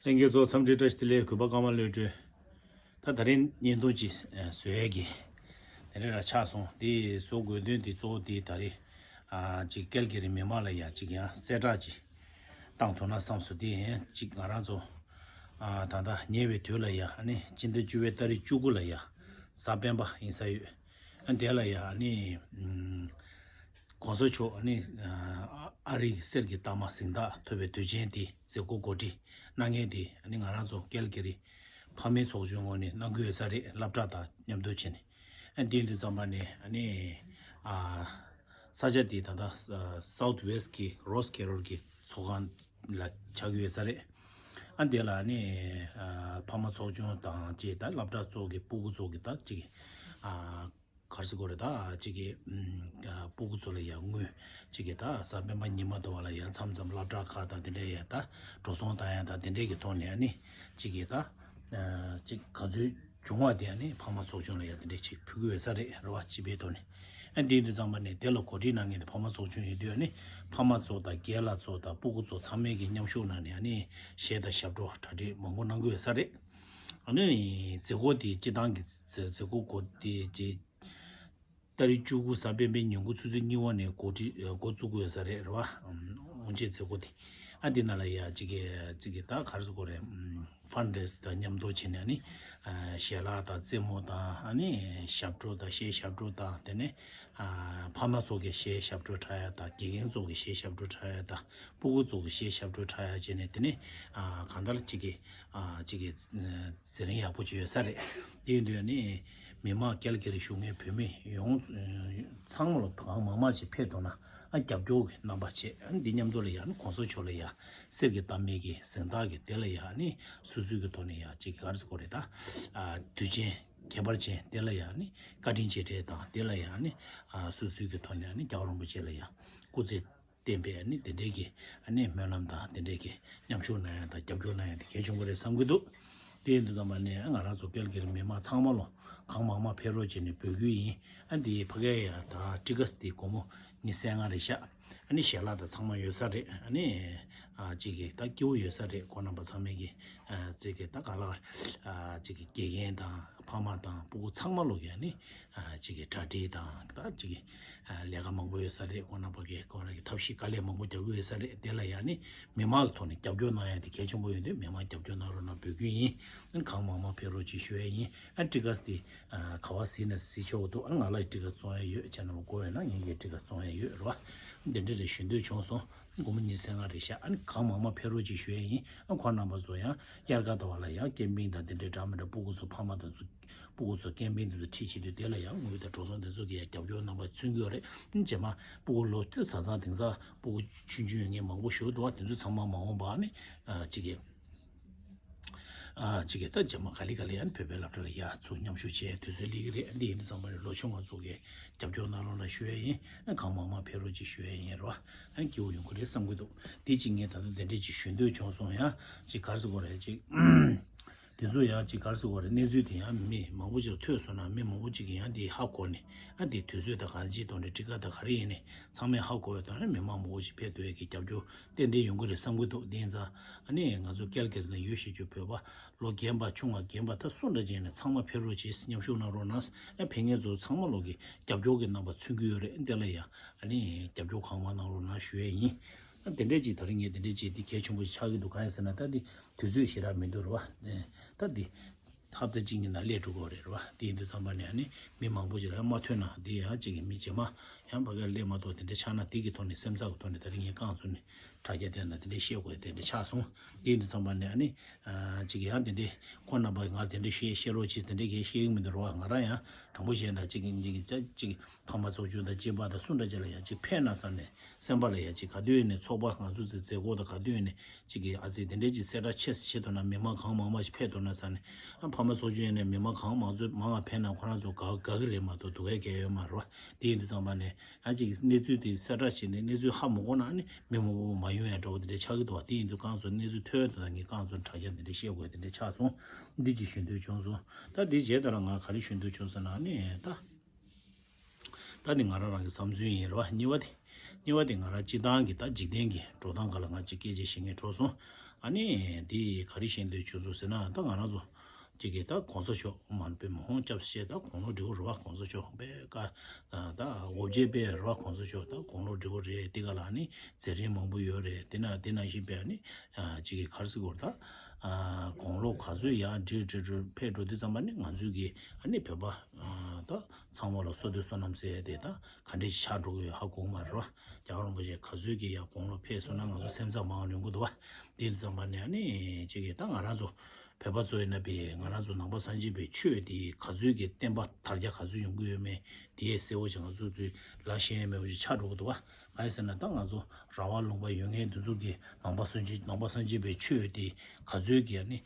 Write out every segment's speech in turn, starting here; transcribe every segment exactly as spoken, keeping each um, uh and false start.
ལྷན་རྒྱས་ཚོ་འཚམས་འདྲི་བཀྲ་ཤིས་བདེ་ལེགས། གུས་པ་ཀརྨ་བློ་གྲོས། ད་ད་རིང་བརྙན་ཐུང་ཅིག་བཟོ་ཡས་ཀྱི་དེ་འདྲ་ར་ཆགས་སོང་། དེ་བཟོ་དགོས་དོན་དེ་གཙོ་བོ་དེ་ད་རེས་ཨ་ཅིག་ཀལ་གི་རི་མི་མང་ལ་ཡ་ཅིག་ཡང་གསལ་བསྒྲགས་ཅིག་བཏང་ཐུབ་ན་བསམ་སོང་། དེ་ཡང་ཅིག་ང་རང་ཚོ་ཨ་ད་ལྟ་ཉེ་བའི་དུས་ལ་ཡ་ཨ་ནི་སྤྱི་ཟླ་བཅུ་པའི་ཏ་རིག་བཅུ་དགུ་ལ་ཡ་གཟའ་སྤེན་པ་ཡིན་ས་ཡོད། ཨ་དེ་ལ་ཡ་ཨ་ནི་ཨམ་གོང་ས་མཆོག་ཨ་ནི་ཨ་ཨ་རིའི་གསེར་གྱི་རྟགས་མ་གཟེངས་རྟགས་ཐོབ་པའི་དུས་ཆེན་དེ་མཛད་སྒོ་གོ་སྒྲིག་གནང་མཁན་དེ་ཨ་ནི་ང་རང་ཚོ་ཀལ་གི་རི་ཕ་མའི་ཚོགས་ཆུང་ངོས་ནས་གནང་གི་ཡོད་ས་རེད། སློབ་གྲྭ་དང་མཉམ་དུ་བྱས་ནས། ཨ་དེ་ཡིན་དུས་ཙམ་པ་ནས་ཨ་ནི་ཨ་ས་ཆ་དེ་ད་ལྟ་Southwest གི་Rose Carol གི་ཚོགས་ཁང་ལ་ཆགས་ཀྱི་ཡོད་ས་རེད། ཨ་དེ་ལ་ཨ་ནི་ཨ་ཕ་མ་ཚོགས་ཆུང་དང་བཅས་ད་སློབ་གྲྭ་ཚོ་གི་སྤུ་གུ་ཚོ་གི་ད་ཅིག་ཨ་ག་རེ་ཟེར་དགོས་རེད། ད་ཅིག་གི་ཨམ་ཨ་སྤུ་གུ་ཚོ་ལ་ཡང་དངུལ་ཅིག་གི་ད་གཟའ་སྤེན་པ་ཉི་མ་དུ་བ་ལ་ཡང་མཚམས་མཚམས་སློབ་གྲྭ་ཁག་དང་དེ་འདྲ་ཡང་ད་འགྲོ་སོང་བཏང་ཡ་ད་དེ་འདྲའི་གི་ཐོག་ནས་ཨ་ནི་ཅིག་གི་ད་ཨ་ཅིག་ག་ཚོད་བྱུང་བ་དེ་ཨ་ནི་ཕ་མ་ཚོགས་ཆུང་ལ་ཡང་དེ་འདྲའི་ཅིག་ཕུལ་གི་ཡོད་ས་རེད། རེད་བ། སྤྱི་པའི་ཐོག་ནས། ཨ་དེ་ཡིན་དུས་ཙམ་པ་ནས་དེ་ལ་གོ་སྒྲིག་གནང་མཁན་དེ་ཕ་མ་ཚོགས་ཆུང་ཡིན་དུས་ཨ་ནི་ཕ་མ་ཚོ་དང་རྒན་ལགས་ཚོ་དང་སྤུ་གུ་ཚོ་ཚང་མས་ཀྱི་མཉམ་ཞུགས་གནང་ནས་ཨ་ནི་གཞས་དང་ཞབས་བྲོ་གྲ་སྒྲིག་མང་པོ་གནང་གི་ཡོད་ས་རེད། ཨ་ནི་མཛད་སྒོ་དེ་སྤྱི་བཏང་གི་མཛད་མཛད་སྒོ་གོ་དེ་རྗེས་ཏ་རིག་བཅུ་དགུ་གཟའ་སྤེན་པའི་ཉིན་གུང་ཆུ་ཚོད་གཉིས་པ་ནས་འགོ་ཁྲིད་འགོ་བཙུགས་ཀྱི་ཡོད་ས་རེད། རེད་བ། ཨམ་དབུ་འབྱེད་མཛད་སྒོ་དེ། ཨ་དེ་ནང་ལ་ཡ་གཅིག་གི་གཅིག་གི་ད་ག་རེ་ཟེར་དགོས་རེད། ཨམ་ཕན་རེ་སི་དང་མཉམ་དུ་བྱས་ནས་ཨ་ནི་ཨ་ཞལ་ལག་དང་རྩེད་མོ་དང་ཨ་ནི་ཞབས་བྲོ་དང་གཞས་ཞབས་བྲོ་དང་དེ་ནས་ཨ་ཕ་མ་ཚོ་གི་གཞས་ཞབས་བྲོ་འཁྲབ་ཡ་དང་དགེ་རྒན་ཚོ་གི་གཞས་ཞབས་བྲོ་འཁྲབ་ཡ་དང་སྤུ་གུ་ཚོ་གི་གཞས་ཞབས་བྲོ་འཁྲབ་ཡ་བྱས་ནས་དེ་ནས་ཨ་གང་ལྟར་གཅིག་གི་ཨ་གཅིག་གི་ཟི་ལིང་ཡག་པོ་ཅིག་ཡོད་ས་རེད། དེ་ཡིན་དུས་ནི་མི་མང་ཀལ་ཀེ་རི་བཞུགས་མཁན་བོད་མི་ཡོངས་ཚང་མ་ལ་གང་མང་མང་ཞིག་ཕེབས་ཐུབ་ན་ཨ་རྒྱབ་སྐྱོར་གྱི་རྣམ་པ་བྱས། ཨ་འདི་མཉམ་དུ་ལ་ཡང་ན་གོང་ས་མཆོག་ལ་ཡང་གསེར་གྱི་རྟགས་མའི་གི་གཟེངས་རྟགས་ཀྱི་དེ་ལ་ཡང་ནི་སོ་སོའི་གི་ཐོག་ནས་ཡང་གཅིག་ག་རེ་ཟེར་དགོས་རེད། ད་ཨ་དུས་ཆེན་ཁྱད་པར་ཅན་དེ་ལ་ཡང་ནི་བཀའ་དྲིན་རྗེས་དྲན་དང་དེ་ལ་ཡང་ནི་ཨ་སོ་སོའི་གི་ཐོག་ནས་ནི་རྒྱལ་བ་རིན་པོ་ཆེ་ལ་ཡང་སྐུ་ཚེ་བརྟན་པའི་ཨ་ནི་དེ་འདྲའི་གི་ཨ་ནི་སྨོན་ལམ་དང་དེ་འདྲའི་གི་མཉམ་ཞུགས་གནང་ཡ་དང་རྒྱབ་སྐྱོར་གནང་ཡ་དེ་གལ་ཆེན་པོ་རེད་བསམ་གྱི་འདུག་དེ་ཡིན་དུས་ཙམ་པ་ནས་ང་རང་ཚོ་ཀལ་ཀེ་རི་མི་མང་ཚང་མ་ལོ་གང་མང་མང་ཕེབས་རོགས་བྱས་ནས་འབོད་སྐུལ་ཡིན། ཨ་འདི་ཕ་གའི་ཡ་ད་ཊི་ཀ་སི་དེ་སྒོར་མོ་ཉི་ཤུ་རྩ་ལྔ་རེད་ཤག་ཨ་ནི་ཞལ་ལག་དང་ཚང་མ་ཡོད་ས་རེད། ཨ་ནི་ཨ་གཅིག་གི་ད་སྐྱིད་པོ་ཡོད་ས་རེད། ཁོང་རྣམ་པ་ཚང་མས་གི་ཨ་གཅིག་གི་ད་ག་ལ་ཨ་གཅིག་གི་དགེ་རྒན་དང་ཕ་མ་དང་སྤུ་གུ་ཚང་མ་ལོ་གི་ཨ་ནི་ཨ་གཅིག་གི་གྲ་སྒྲིག་དང་ད་གཅིག་གི་ཨ་ལས་ཀ་མང་པོ་ཡོད་ས་རེད། ཁོང་རྣམ་པ་གིས་ཁོང་རང་གི་ཐབས་ཤེས་དཀའ་ལས་མང་པོ་རྒྱག་གི་ཡོད་ས་རེད། དེ་ལ་ཡང་ནི་མི་མང་གི་ཐོག་ནས་རྒྱབ་སྐྱོར་གནང་ཡ་དེ་གལ་ཆེན་པོ་ཡོད་དུས་མི་མང་རྒྱབ་སྐྱོར་གནང་རོགས་གནང་འབོད་སྐུལ་ཡིན། ཨ་ནི་གང་མང་མང་ཕེབས་རོགས་ཅིག་ཞུ་ཡ་ཡིན། ཨ་ཊི་ཀ་སི་དེ་ག་བ་གཟིགས་ན་གཟིགས་ཆོག་གི་འདུག་ཨ་ནི་ང་ལ་ཊི་ཀ་སི་བཙོང་ཡ་ཡོད། ཁྱེད་རྣམ་པ་དགོས་ཡོད་ན་ངེད་ཀྱིས་ཊི་ཀ་སི་བཙོང་ཡ་ཡོད་རེད་བ། དེ་འདྲ་རེ་ཞུ་འདོད་བྱུང་སོང་། སྒོར་མོ་ཉི་ཤུ་རྩ་ལྔ་རེད་ཤག་ཨ་ནི་གང་མང་མང་ཕེབས་རོགས་ཅིག་ཞུ་ཡ་ཡིན། ཨ་ཁོང་རྣམ་པ་ཚོ་ཡང་དབྱར་ཁ་དུ་བ་ལ་ཡང་ཀེམ་པིང་དང་དེ་འདྲའི་འདྲ་མི་འདྲ་སྤུ་གུ་ཚོ་ཕ་མ་དང་ཚོ་སྤུ་གུ་ཚོ་ཀེམ་པིང་དེ་ཚོ་ཁྲིད་བྱེད་དུས་དེ་ལ་ཡང་དངུལ་དང་འགྲོ་སོང་དེ་ཚོ་གི་ཡང་རྒྱབ་སྐྱོར་རྣམ་པ་མཚོན་གྱི་ཡོད་རེད། རྗེས་མ་སྤུ་གུ་ལོ་བཟང་བཟང་དེང་སང་སྤུ་གུ་ཆུང་ཆུང་ཡོད་མཁན་མང་པོ་ཞིག་འདུག་བ། དེ་ཚོ་ཚང་མ་མ་འོངས་པ་ནི་ཨ་གཅིག་གི་ཨ་གཅིག་གི་ད་རྗེས་མ་ག་ལེ་ག་ལེ་ཡང་བོད་པའི་སློབ་གྲྭ་ལ་ཡར་ཚུར་མཉམ་ཞུགས་བྱེད་དུས་ཚོད་སླེབས་ཀྱི་རེད། འདི་ཡིན་དུས་ཙམ་པ་ནི་ལོ་ཆུང་བ་ཚོ་གི་རྒྱབ་སྐྱོར་གནང་རོགས་གནང་ཞུ་ཡ་ཡིན། ཨ་གང་མང་མང་ཕེབས་རོགས་ཅིག་ཞུ་ཡ་ཡིན་རེད་བ། ཨ་སྐྱིད་པོ་ཡོང་གི་རེད་བསམ་གྱི་འདུག་དེ་གཅིག་ངས་ད་དུང་དེ་འདྲས་ཅིག་ཞུ་འདོད་བྱུང་སོང་། ཡང་ཅིག་ག་རེ་ཟེར་དགོས་རེད། ཅིག་དེ་ཚོ་ཡང་ཅིག་ག་རེ་ཟེར་དགོས་རེད། གནས་ཚུལ་དེ་ཡང་མི་མང་པོ་ཅིག་ལ་ཐོས་སོང་ན་མི་མང་པོ་ཅིག་གིས་ཡང་དེ་ཧ་གོ་ནས་ཨ་དེ་དུས་ཚོད་དང་གང་ཅིའི་ཐོག་ནས་ཊི་ཀ་དང་ག་རེ་ཡིན་ནས་ཚང་མས་ཧ་གོ་བའི་ཐོག་ནས་མི་མང་མང་པོ་ཅིག་ཕེབས་ཐུབ་ཡས་ཀྱི་རྒྱབ་སྐྱོར་ཏན་ཏན་ཡོང་གི་རེད་བསམ་གྱི་འདུག་དེ་ཡིན་ཙང་ཨ་ནི་ང་ཚོ་ཀལ་ཀེ་རི་ནང་ཡོད་བཞིན་གྱི་བོད་པ་ལོ་རྒན་པ་ཆུང་བ་རྒན་པ་ད་སུ་འདྲ་ཅིག་ཡིན་ནའི་ཚང་མ་ཕེབས་རོགས་བྱེད། མཉམ་ཞུགས་གནང་རོགས་གནང་། ཨ་ཕེབས་མཁན་ཚོ་ཚང་མ་ལོ་གི་རྒྱབ་སྐྱོར་གྱི་རྣམ་པ་མཚོན་གྱི་ཡོད་རེད། དེ་ལ་ཡང་ཨ་ནི་རྒྱབ་སྐྱོར་གང་མང་གནང་རོགས་གནང་ཞུ་ཡས་ཡིན། ཨ་དེ་འདྲས་ཅིག་ད་རིང་ངས་དེ་འདྲས་ཅིག་འདི་གལ་ཆེན་པོ་ཞིག་ཆགས་ཀྱི་འདུག་གང་ཡིན་ཟེར་ན་ད་འདི་དུས་ཚོད་ཞེ་དྲག་མི་འདུག་རེད་བ། ཨེ་ད་འདི་ཧབ་ཏ་གཅིག་གཉིས་ནང་སླེབས་འགྲོ་གི་རེད་རེད་བ། དེ་ཡིན་དུས་ཙམ་པ་ནས་ཨ་ནི་མི་མང་པོ་ཞིག་ལ་ཡང་མ་ཐོན་ན་འདི་ཡང་གཅིག་གི་མི་རྗེས་མ་ཡང་ཕ་གིར་སླེབས་མ་ཐུབ། དེ་འདྲ་ཆགས་ན་དེ་གི་ཐོག་ནས་སེམས་ཚབ་ཀྱི་ཐོག་ནས་ད་རིང་ངས་རྐང་བཙུགས་ནས་དྲ་རྒྱ་དེ་ན་དེ་འདྲ་བཤད་དགོས་དེ་འདྲ་ཆགས་སོང་། དེ་ཡིན་དུས་ཙམ་པ་ནས་ཨ་ནི་ཨ་གཅིག་གི་ཡང་དེ་འདྲ་ཁོང་རྣམ་པ་ང་དེ་འདྲ་བཤད་བཤད་རོགས་གྱིས་དེ་འདྲ་གས་བཤད་ཀྱི་མི་འདུག་རེད་བ། ང་རང་ཡང་དྲང་པོ་བཤད་ན་གཅིག་གི་གཅིག་གི་ཅ་གཅིག་གི་ཕ་མ་ཚོགས་ཆུང་དང་སྐྱེས་པ་དང་སུ་འདྲ་ཅིག་ལ་ཡང་ཅིག་ཕན་ན་བསམ་ནས་སེམས་པ་ལ་ཡང་ཅིག་ག་དུས་ནས་ཚོགས་པ་ང་ཚོ་ཚོའི་མཛད་སྒོ་དང་ག་དུས་ནས་ཅིག་གི་ཨ་ཙི་དེ་འདྲའི་ཅིག་གསལ་བསྒྲགས་ཆེ་སེ་བྱེད་ཐུབ་ན་མི་མང་གང་མང་མང་ཞིག་ཕེབས་ཐུབ་ན་བསམ་ནས། ཨ་ཕ་མ་ཚོགས་ཆུང་ཡིན་ནས་མི་མང་གང་མང་ཚོ་མང་བ་ཕེབས་ན་ཁོ་རང་ཚོ་དགའ་དགའ་གི་རེད་མ་གཏོགས་སྡུག་བསྔལ་གང་ཡོད་མ་རེད་བ། དེ་ཡིན་དུས་ཙམ་པ་ནས་ཨ་ཅིག་གི་གནས་ཚུལ་དེ་གསལ་བསྒྲགས་བྱས་ནས་གནས་ཚུལ་ཧ་མ་གོ་ན་ཨ་ནི་མི་མང་པོ་མ་ཡོང་ཡ་འདྲ་བོ་དེ་འདྲ་ཆགས་ཀྱི་འདུག་བ། དེ་ཡིན་དུས་རྐང་བཙུགས་གནས་ཚུལ་ཐོན་ཡོང་དུས་ད་ངས་རྐང་བཙུགས་དྲ་རྒྱ་དེ་འདྲ་བཤད་དགོས་དེ་འདྲ་ཆགས་སོང་། འདི་ཅིག་ཞུ་འདོད་བྱུང་སོང་། ད་འདི་རྗེས་ད་ལ་ང་ག་རེ་ཞུ་འདོད་བྱུང་ཟེར་ན་ཨ་ནི་ད། ད་ནི་ང་རང་རང་གི་བསམ་ཚུལ་ཡིན་རེད་བ། གཉིས་པ་དེ། གཉིས་པ་དེ་ང་རང་སྤྱི་བཏང་གི་ད་འཇིག་རྟེན་གྱི་འགྲོ་སྟངས་སྒང་ལ་ང་ཅིག་སྐད་ཆ་བཤད་མཁན་འགྲོ་སོང་། ཨ་ནི་དེ་ག་རེ་བཤད་འདོད་བྱུང་སོང་ཟེར་ན། ད་ང་རང་ཚོ་གཅིག་གིས་ད་གོང་ས་མཆོག་མ་པའི་མ་ཧོང་སྐྱབས་སེ་ད་དགུང་ལོ་བགྲེས་པོ་རེད་བ། གོང་ས་མཆོག་པའི་ཀ་ད་འོ་བརྒྱལ་པའི་རེད་བ། གོང་ས་མཆོག་ད་དགུང་ལོ་བགྲེས་པོ་རེད། དེ་ག་ལ་ནི་མཛད་རིམ་མང་པོ་ཡོད་རེད། དེ་ན་དེ་ནང་བཞིན་པའི་ནི་གཅིག་གིས་ག་རེ་ཟེར་དགོས་རེད། ད་དགུང་ལོ་ག་ཚོད་ཡར་འགྲིལ་འགྲིལ་འགྲིལ་ཕེབས་འགྲོ་དུས་ཙམ་པ་ནི་ང་ཚོའི་གི་ཨ་ནི་བོད་པ་ད་ཚང་མ་ལ་བསོད་བདེ་བསོད་ནམས་ཟེར་ཡ་དེ་ད་ག་འདྲས་ཆགས་འགྲོ་གི་ཡོད་ཧ་གོ་གི་མ་རེད་བ། རྒྱལ་བ་རིན་པོ་ཆེ་ག་ཚོད་ཀྱི་ཡར་དགུང་ལོ་ཕེབས་སོང་ན་ང་ཚོ་སེམས་ཚ་མང་ཡོང་གི་འདུག་བ། དེ་ཙམ་པ་ནས་ཨ་ནི་གཅིག་གིས་ད་ང་རང་ཚོ་བོད་པ་ཚོ་ཡིན་ན་པའི་ང་རང་ཚོ་ནང་པ་སངས་རྒྱས་པའི་ཆོས་དེ་ག་ཚོད་ཀྱི་བསྟན་པ་དར་རྒྱས་ག་ཚོད་ཡོང་གི་ཡོད་མེད་དེ་གསལ་བོ་ཅིག་ང་ཚོ་དུས་ལ་ཤེས་ཡོད་མེད་པོ་ཅིག་ཆགས་འགྲོ་གི་འདུག་བ། ག་རེ་ཟེར་ན་ད་ང་ཚོ་ར་བ་ལུང་པ་ཡོད་མཁན་དེ་ཚོ་གི་ནང་པ་སངས་རྒྱས་ནང་པ་སངས་རྒྱས་པའི་ཆོས་དེ་ག་ཚོད་ཀྱི་ཨ་ནི་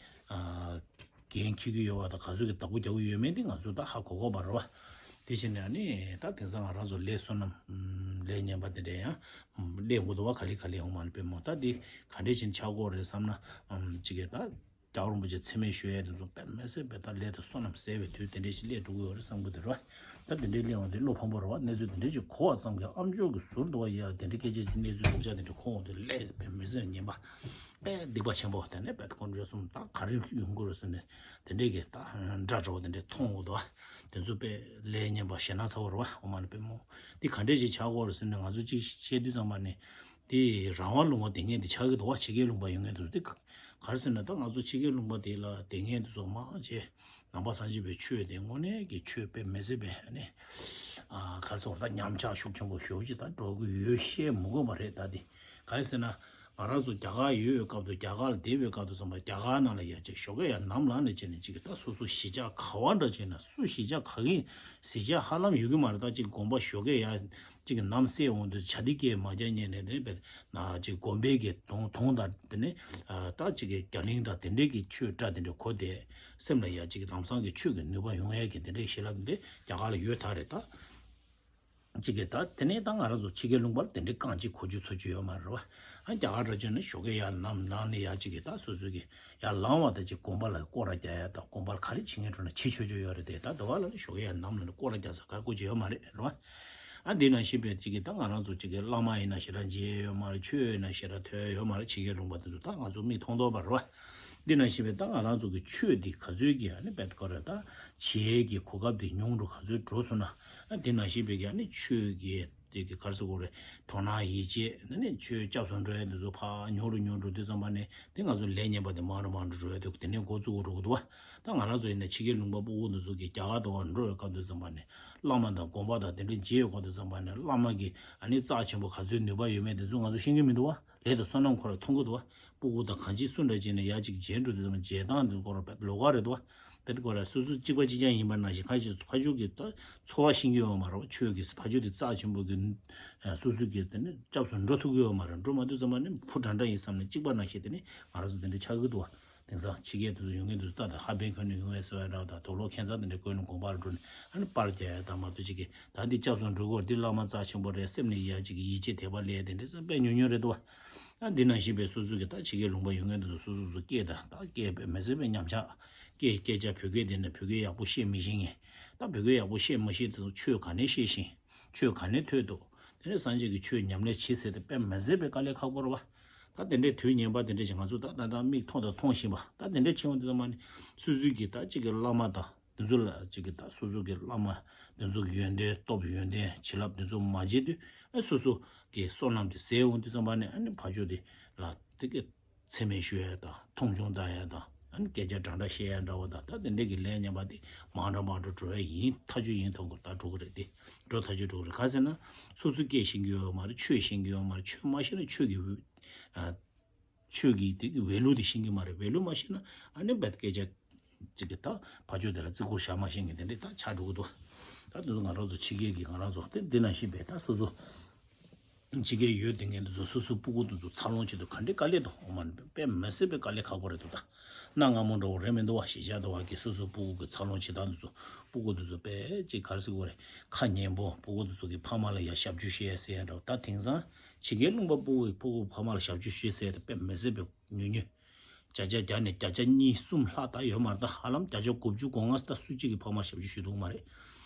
འགན་འཁྱེར་གྱི་ཡོད་བ་དང་ག་ཚོད་ཀྱི་བདག་པོ་རྒྱག་གི་ཡོད་མེད་དེ་ང་ཚོ་ད་ཧ་གོ་གོ་བ་རེད་བ། དེ་བཞིན་ནས་ཨ་ནི་ད་དེང་སང་ང་རང་ཚོ་ལས་བསོད་ནམས་ལས་ངན་པ་དེ་འདྲ་ཡང་ལས་འགོ་དུ་བ་ག་ལེ་ག་ལེ་ཡོང་མ་ནི་པའི་མོ་ད་དེ་ག་འདྲས་ཅན་ཆགས་གོ་རེད་བསམ་ན་ཅིག་གི་ད་རྒྱལ་བ་རིན་པོ་ཆེ་མཚན་སྨད་ཞུ་ཡས་དེ་ཚོ་དཔེ་མི་སྲིད་པའི་ད་ལས་དང་བསོད་ནམས་ཟད་པའི་དུས་དེ་འདྲས་ཞིག་སླེབས་འགྲོ་གི་ཡོད་རེད་བསམ་གི་འདུག་ར། ད་དེ་འདྲས་སླེབས་འོང་དུས་བློ་ཕམ་པོ་རེད་བ། གནས་ཚུལ་དེ་འདྲས་ཅིག་གོ་བ་ཙམ་གྱིས་ཨ་མཆོག་གི་ཟུར་དུ་བ་ཡ་དེ་འདྲས་སྐད་ཆ་ཅིག་གནས་ཚུལ་སྡུག་ཅག་དེ་འདྲས་གོ་འོང་དུས་ལས་དཔེ་མི་སྲིད་ངན་པ་དཔེ་སྡིག་པ་ཆེན་པོ་དེ་ནས་དཔེ་དཀོན་མཆོག་གསུམ་ད་ག་རེ་ཡོང་གི་རེད་ཟེར་ནས་དེ་འདྲས་ཀྱི་ད་འདྲ་འདྲ་བོ་དེ་འདྲས་མཐོང་འོང་དུས་བ། དེ་ཚོ་དཔེ་ལས་ངན་པ་ཞེ་སྣང་ཚ་བོ་རེད་བ། འོ་མ་ནི་དཔེ་མོ་འདི་ག་འདྲས་ཅིག་ཆགས་གོ་རེད་ཟེར་ནས་ང་ཚོ་ཅིག་བཤད་དུས་ཙམ་པ་ནས། དེ་རང་དབང་ལུང་པ་དེ་ངས་འདི་ཆགས་ཀྱི་འདུག་བ། ཕྱི་རྒྱལ་ལུང་པ་ཡོད་མཁན་དེ་ཚོ་དེ་ག་ག་རེ་ཟེར་ན་ད་ང་ཚོ་ཕྱི་རྒྱལ་ལུང་པ་དེ་ལ་དེ་ངས་འདི་ཚོ་མང་ཆེ་ནང་པ་སངས་རྒྱས་པའི་ཆོས་དེ་དངོས་གནས་ཀྱི་ཆོས་དཔེ་མི་སྲིད་པའི་ནི་ཨ་ག་རེ་ཟེར་བ་ད་ཉམས་ཆག་ཤུགས་ཆེན་པོ་ཞེ་པོ་ཅིག་ད་འགྲོ་གི་ཡོད་བཤད་མི་དགོས་པ་རེད། ད་དེ་ག་རེ་ཟེར་ན་ང་རང་ཚོ་རྒྱ་གར་ཡོད་ཡོད་སྐབས་དུ་རྒྱ་གར་ལ་བསྡད་པའི་སྐབས་དུ་ཙམ་པ་རྒྱ་གར་ནང་ལ་ཡ་ཅིག་ཞོགས་ཀས་ཡར་ནམ་ལངས་ནས་བྱས་ནས་ཅིག་གི་ད་སོ་སོ་གཞིས་ཆགས་ག་བ་འདྲ་བྱས་ནས་སུ་གཞིས་ཆགས་ག་གི་གཞིས་ཆགས་ཧ་ལམ་ཡོད་གི་མ་རེད། ད་ཅིག་དགོན་པ་ཞོགས་ཀས་ཡར། གཅིག་གི་ནམ་སེ་འོང་དུས་ཇ་དི་སྐད་མ་རྒྱག་ཉན་ནས་དེ་ནས་པས་ན་གཅིག་དགོན་པའི་གི་དུང་དུང་དང་དེ་ནས་ད་གཅིག་གི་རྒྱ་གླིང་དང་དེ་འདྲའི་གི་ཆོས་སྒྲ་དེ་འདྲ་གོ་དེ་སེམས་ལ་ཡ་གཅིག་གི་ལམ་སང་གི་ཆོས་ཀྱི་ནུས་པ་ཡོང་ཡས་ཀྱི་དེ་འདྲའི་ཞི་ལབ་འདི་རྒྱ་གར་ལ་ཡོད་ད་རེད་ད། གཅིག་གི་ད་དེ་ནས་ད་ང་རང་ཚོ་ཕྱི་རྒྱལ་ལུང་པར་དེ་འདྲའི་རྐང་གཅིག་གོ་རྒྱུ་ཚོར་རྒྱུ་ཡོད་མ་རེད་བ། ཨ་རྒྱ་གར་འདྲ་བྱས་ན་ཞོགས་ཀས་ཡར་ནམ་ནང་ནས་ཡ་གཅིག་གི་ད་སོ་སོ་གི་ཡར་ལངས་བ་དང་གཅིག་དགོན་པ་ལ་སྐོར་ར་རྒྱག་ཡ་དང་དགོན་པ་ལ་ག་རེ་བྱེད་མཁན་འགྲོ་ན་བྱེད་ཆོག་ཆོག་ཡོད་རེད་དེ། ད་དུ་བ་ལ་ནི་ཞོགས་ཀས་ཡར་ནམ་ལ་ནི་སྐོར་ར་རྒྱག་ས་ག་གོ་ཅི་ཡོད་མ་རེད་རེད་བ། ཨ་འདི་ནང་བཞིན་པའི་གཅིག་གི་ད་ང་རང་ཚོ་གཅིག་གི་བླ་མ་ཡིན་ན་ཞེ་དྲག་མཇལ་ཡོད་མ་རེད། ཆོས་ཡིན་ན་ཞེ་དྲག་ཐོས་ཡོད་མ་རེད། ཕྱི་རྒྱལ་ལུང་པ་དེ་ཚོ་ད་ང་ཚོ་མིག་མཐོང་མཐོང་པ་རེད་བ། འདི་ནང་བཞིན་པའི་ད་ང་རང་ཚོ་གི་ཆོས་འདི་ག་ཚོད་ཀྱི་ཨ་ནི་བེད་ཀོ་རེད་ད་བྱེད་ཀྱི་གོ་སྐབས་འདི་ཉུང་རུ་ག་ཚོད་འགྲོ་སོང་ན། ཨ་འདི་ནང་བཞིན་པའི་གི་ཨ་ནི་ཆོས་ཀྱི་དེ་གི་ག་རེ་ཟེར་དགོས་རེད། དོ་སྣང་ཡིད་ཆེས་ནི་ནི་ཆོས་སྐྱབས་སུ་འགྲོ་ཡ་འདི་ཚོ་ཕར་ཉུང་རུ་ཉུང་རུ་འགྲོ་དུས་ཙམ་པ་ནས་དེ་ང་ཚོ་ལས་ངན་པ་དེ་མང་རུ་མང་རུ་འགྲོ་ཡ་འདུག་དེ་ནས་འགོ་བཙུགས་འགྲོ་གི་འདུག་བ། ད་ང་རང་ཚོ་ཡིན་ན་ཕྱི་རྒྱལ་ལུང་པ་སྤུ་གུ་འདི་ཚོ་གི་རྒྱ་གར་དུ་བ་འགྲོ་བའི་སྐབས་དུས་ཙམ་པ་ནས་བླ་མ་དང་དགོན་པ་དང་དེ་འདྲ་མཇལ་བའི་སྐབས་དུས་ཙམ་པ་ནས་བླ་མ་གི་ཨ་ནི་རྩ་ཆེན་པོ་ག་ཚོད་ནུས་པ་ཡོད་མེད་དེ་ཚོ་ང་ཚོ་ཤེས་ཀྱི་མི་འདུག་བ། ལས་དང་བསོད་ནམས་ཁོ་ར་མཐོང་གི་འདུག་བ། སྤུ་གུ་དང་གང་ཅི་སུ་འདྲ་བྱས་ནས་ཡ་གཅིག་མཇལ་འགྲོ་དུས་ཙམ་པ་མཇལ་སྟངས་དེ་ཁོ་ར་བེད་ལོགས་ཀ་རེད་འདུག་བ། བེད་ཁོ་ར་སོ་སོ་གཅིག་པ་གཅིག་རྐྱང་ཡིན་པ་ནང་བཞིན་ཁ་ཅིག་ཕ་ཆོས་ཀྱི་ད་འཚོ་བ་ཤེས་ཀྱི་ཡོད་མ་རེད་བ། ཆོས་ཀྱི་ཕ་ཆོས་དེ་རྩ་ཆེན་པོ་གི་སོ་སོ་གི་དེ་ནི་སྐྱབས་སུ་འགྲོ་ཐུབ་ཀྱི་ཡོད་མ་རེད། འགྲོ་མ་ཐུབ་ཙམ་པ་ནི་བུ་འདྲ་འདྲ་ཡིན་བསམ་ནས་གཅིག་པ་ནང་བཞིན་དེ་ནི་ང་རང་ཚོ་དེ་འདྲ་ཆགས་ཀྱི་འདུག་བ། དེང་སང་ཕྱི་རྒྱལ་དུ་ཡོང་མཁན་དུ་ལྟ་དང་ཧ་པན་ཁོན་ནས་ཡོང་བའི་སོ་ཡ་འདྲ་བ་དང་དུག་ལོག་ཁྱད་མཚར་དེ་འདྲ་བཀོལ་ནས་དགོན་པར་འགྲོ་ནས་ཨ་ནི་པར་རྒྱག་ཡ་དང་མ་གཏོགས་ཅིག་གིས་ད་འདི་སྐྱབས་སུ་འགྲོ་དགོས། འདི་བླ་མ་རྩ་ཆེན་པོ་རེད་སེམས་ནས་ཡ་ཅིག་གི་ཡིད་ཆེས་དད་པ་སླེབས་དེ་འདྲ་བསམ་པའི་ཉུང་ཉུང་རེད་འདུག་བ། ཨ་འདི་ནང་བཞིན་པའི་སོ་སོ་གི་ད་ཕྱི་རྒྱལ་ལུང་པ་ཡོང་མཁན་དུ་སོ་སོ་སོ་སྐད་དང་ད་སྐད་དཔེ་མི་སྲིད་པའི་ཉམས་ཆག་སྐད་སྐད་ཆ་བོད་སྐད་དེ་འདྲ་བོད་སྐད་ཡག་པོ་བཤད་མི་ཤེས་མཁན། ད་བོད་སྐད་ཡག་པོ་བཤད་མ་ཤེས་དེ་ཚོ་ཆོས་ག་ནས་བཤད་ཤེས། ཆོས་ག་ནས་ཐོས་འདུག་དེ་ནས་སངས་རྒྱས་ཀྱི་ཆོས་ཉམས་ལེན་བྱེད་ཟེར་ཏེ་དཔེ་མི་སྲིད་པའི་དཀའ་ལས་ཁག་པོ་རེད་བ། ད་དེ་འདྲའི་དུས་ངན་པ་དེ་འདྲ་ཞིག་ང་ཚོ་ད་ད་ད་མིག་མཐོང་དང་མཐོང་བཞིན་པ་ད་དེ་འདྲའི་ཕྱིན་འོང་དུས་ཙམ་པ་ནི་སོ་སོའི་གི་ད་གཅིག་གི་བླ་མ་དང་དེ་ཚོ་ལ་གཅིག་གི་ད་སོ་སོ་གི་བླ་མ་དེ་ཚོ་གི་ཡོན་ཏན་སྟོབས་ཡོན་ཏན་བྱིན་རླབས་དེ་ཚོ་མ་བརྗེད་དུས་ཨ་སོ་སོ་གི་བསོད་ནམས་དེ་ཟད་འོང་དུས་ཙམ་པ་ནི་ཨ་ནི་ཕ་ཆོས་དེ་ལ་དེ་གི་མཚན་སྨད་ཞུ་ཡ་དང་མཐོང་ཆུང་བཏང་ཡ་དང་ཨ་ནི་སྐད་ཆ་འདྲ་འདྲ་བཤད་ཡ་འདྲ་བ་དང་ད་དེ་འདྲ་གི་ལས་ངན་པ་དེ་མང་དྲགས་མང་དྲགས་འགྲོ་ཡ་ཡིན་ཐག་ཆོད་ཡིན་མཐོང་གི་ད་འགྲོ་གི་རེད་དེ་འགྲོ་ཐག་ཆོད་འགྲོ་གི་རེད། ག་ཟེར་ན་སོ་སོ་སྐད་ཤེས་ཀྱི་ཡོད་མ་རེད། ཆོས་ཤེས་ཀྱི་ཡོད་མ་རེད། ཆོས་མ་ཤེས་ན་ཆོས་ཀྱི་ཨ་ཆོས་ཀྱི་དེ་གི་ཝེ་ལུ་དེ་ཤེས་ཀྱི་མ་རེད། ཝེ་ལུ་མ་ཤེས་ན་ཨ་ནི་བད་སྐད་ཆ་ཅིག་གི་ད་ཕ་ཆོས་དེ་ལ་བརྩི་བཀུར་བྱ་མ་ཤེས་མཁན་དེ་འདྲ་ད་ཆགས་འགྲོ་གི་འདུག་ད་དེ་ཚོ་ང་རང་ཚོ་ཕྱི་རྒྱལ་གྱི་ང་རང་ཚོ་དེ་འདི་ནང་བཞིན་པའི་ད་སོ་སོ་ཕྱི་རྒྱལ་ཡོད་དེ་ངན་དེ་ཚོ་སོ་སོ་སྤུ་གུ་དེ་ཚོ་འཚར་ལོངས་ཆེད་དུ་ག་འདྲའི་དཀའ་ལས་དང་འོ་མ་དཔེ་མི་སྲིད་པའི་དཀའ་ལས་ཁག་པོ་རེད་འདུག་ད་གནའ་སྔ་མོ་འདྲ་བོ་རེད་མི་འདུག་བ། གཞིས་ཆགས་འདྲ་བ་གི་སོ་སོ་སྤུ་གུ་གི་འཚར་ལོངས་བྱེད་སྟངས་དེ་ཚོ་སྤུ་གུ་དེ་ཚོ་དཔེ་ཅིག་ག་རེ་ཟེར་དགོས་རེད། ཁ་ཉན་པོ་སྤུ་གུ་དེ་ཚོ་གི་ཕ་མ་ལ་ཡ་ཞབས་ཞུ་བྱེད་ཡ་ཟེར་ཡ་འདྲ་བོ་ད་དེང་སང་ཕྱི་རྒྱལ་ལུང་པ་སྤུ་གུ་གི་སྤུ་གུ་ཕ་མ་ལ་ཞབས་ཞུ་བྱེད་ཟེར་ཡ་དེ་དཔེ་མི་སྲིད་པའི་ཉུང་ཉུང་། བརྒྱ་ཆ་བརྒྱ་ནས་བརྒྱ་ཆ་གཉིས་གསུམ་ལྷག་ད་ཡོད་མ་རེད། ད་ཧ་ལམ་བརྒྱ་ཆ་དགུ་བཅུ་གོ་ལྔ་ད་སུ་གཅིག་གི་ཕ་མར་ཞབས་ཞུ་ཞུ་ཐུབ་མ་རེད།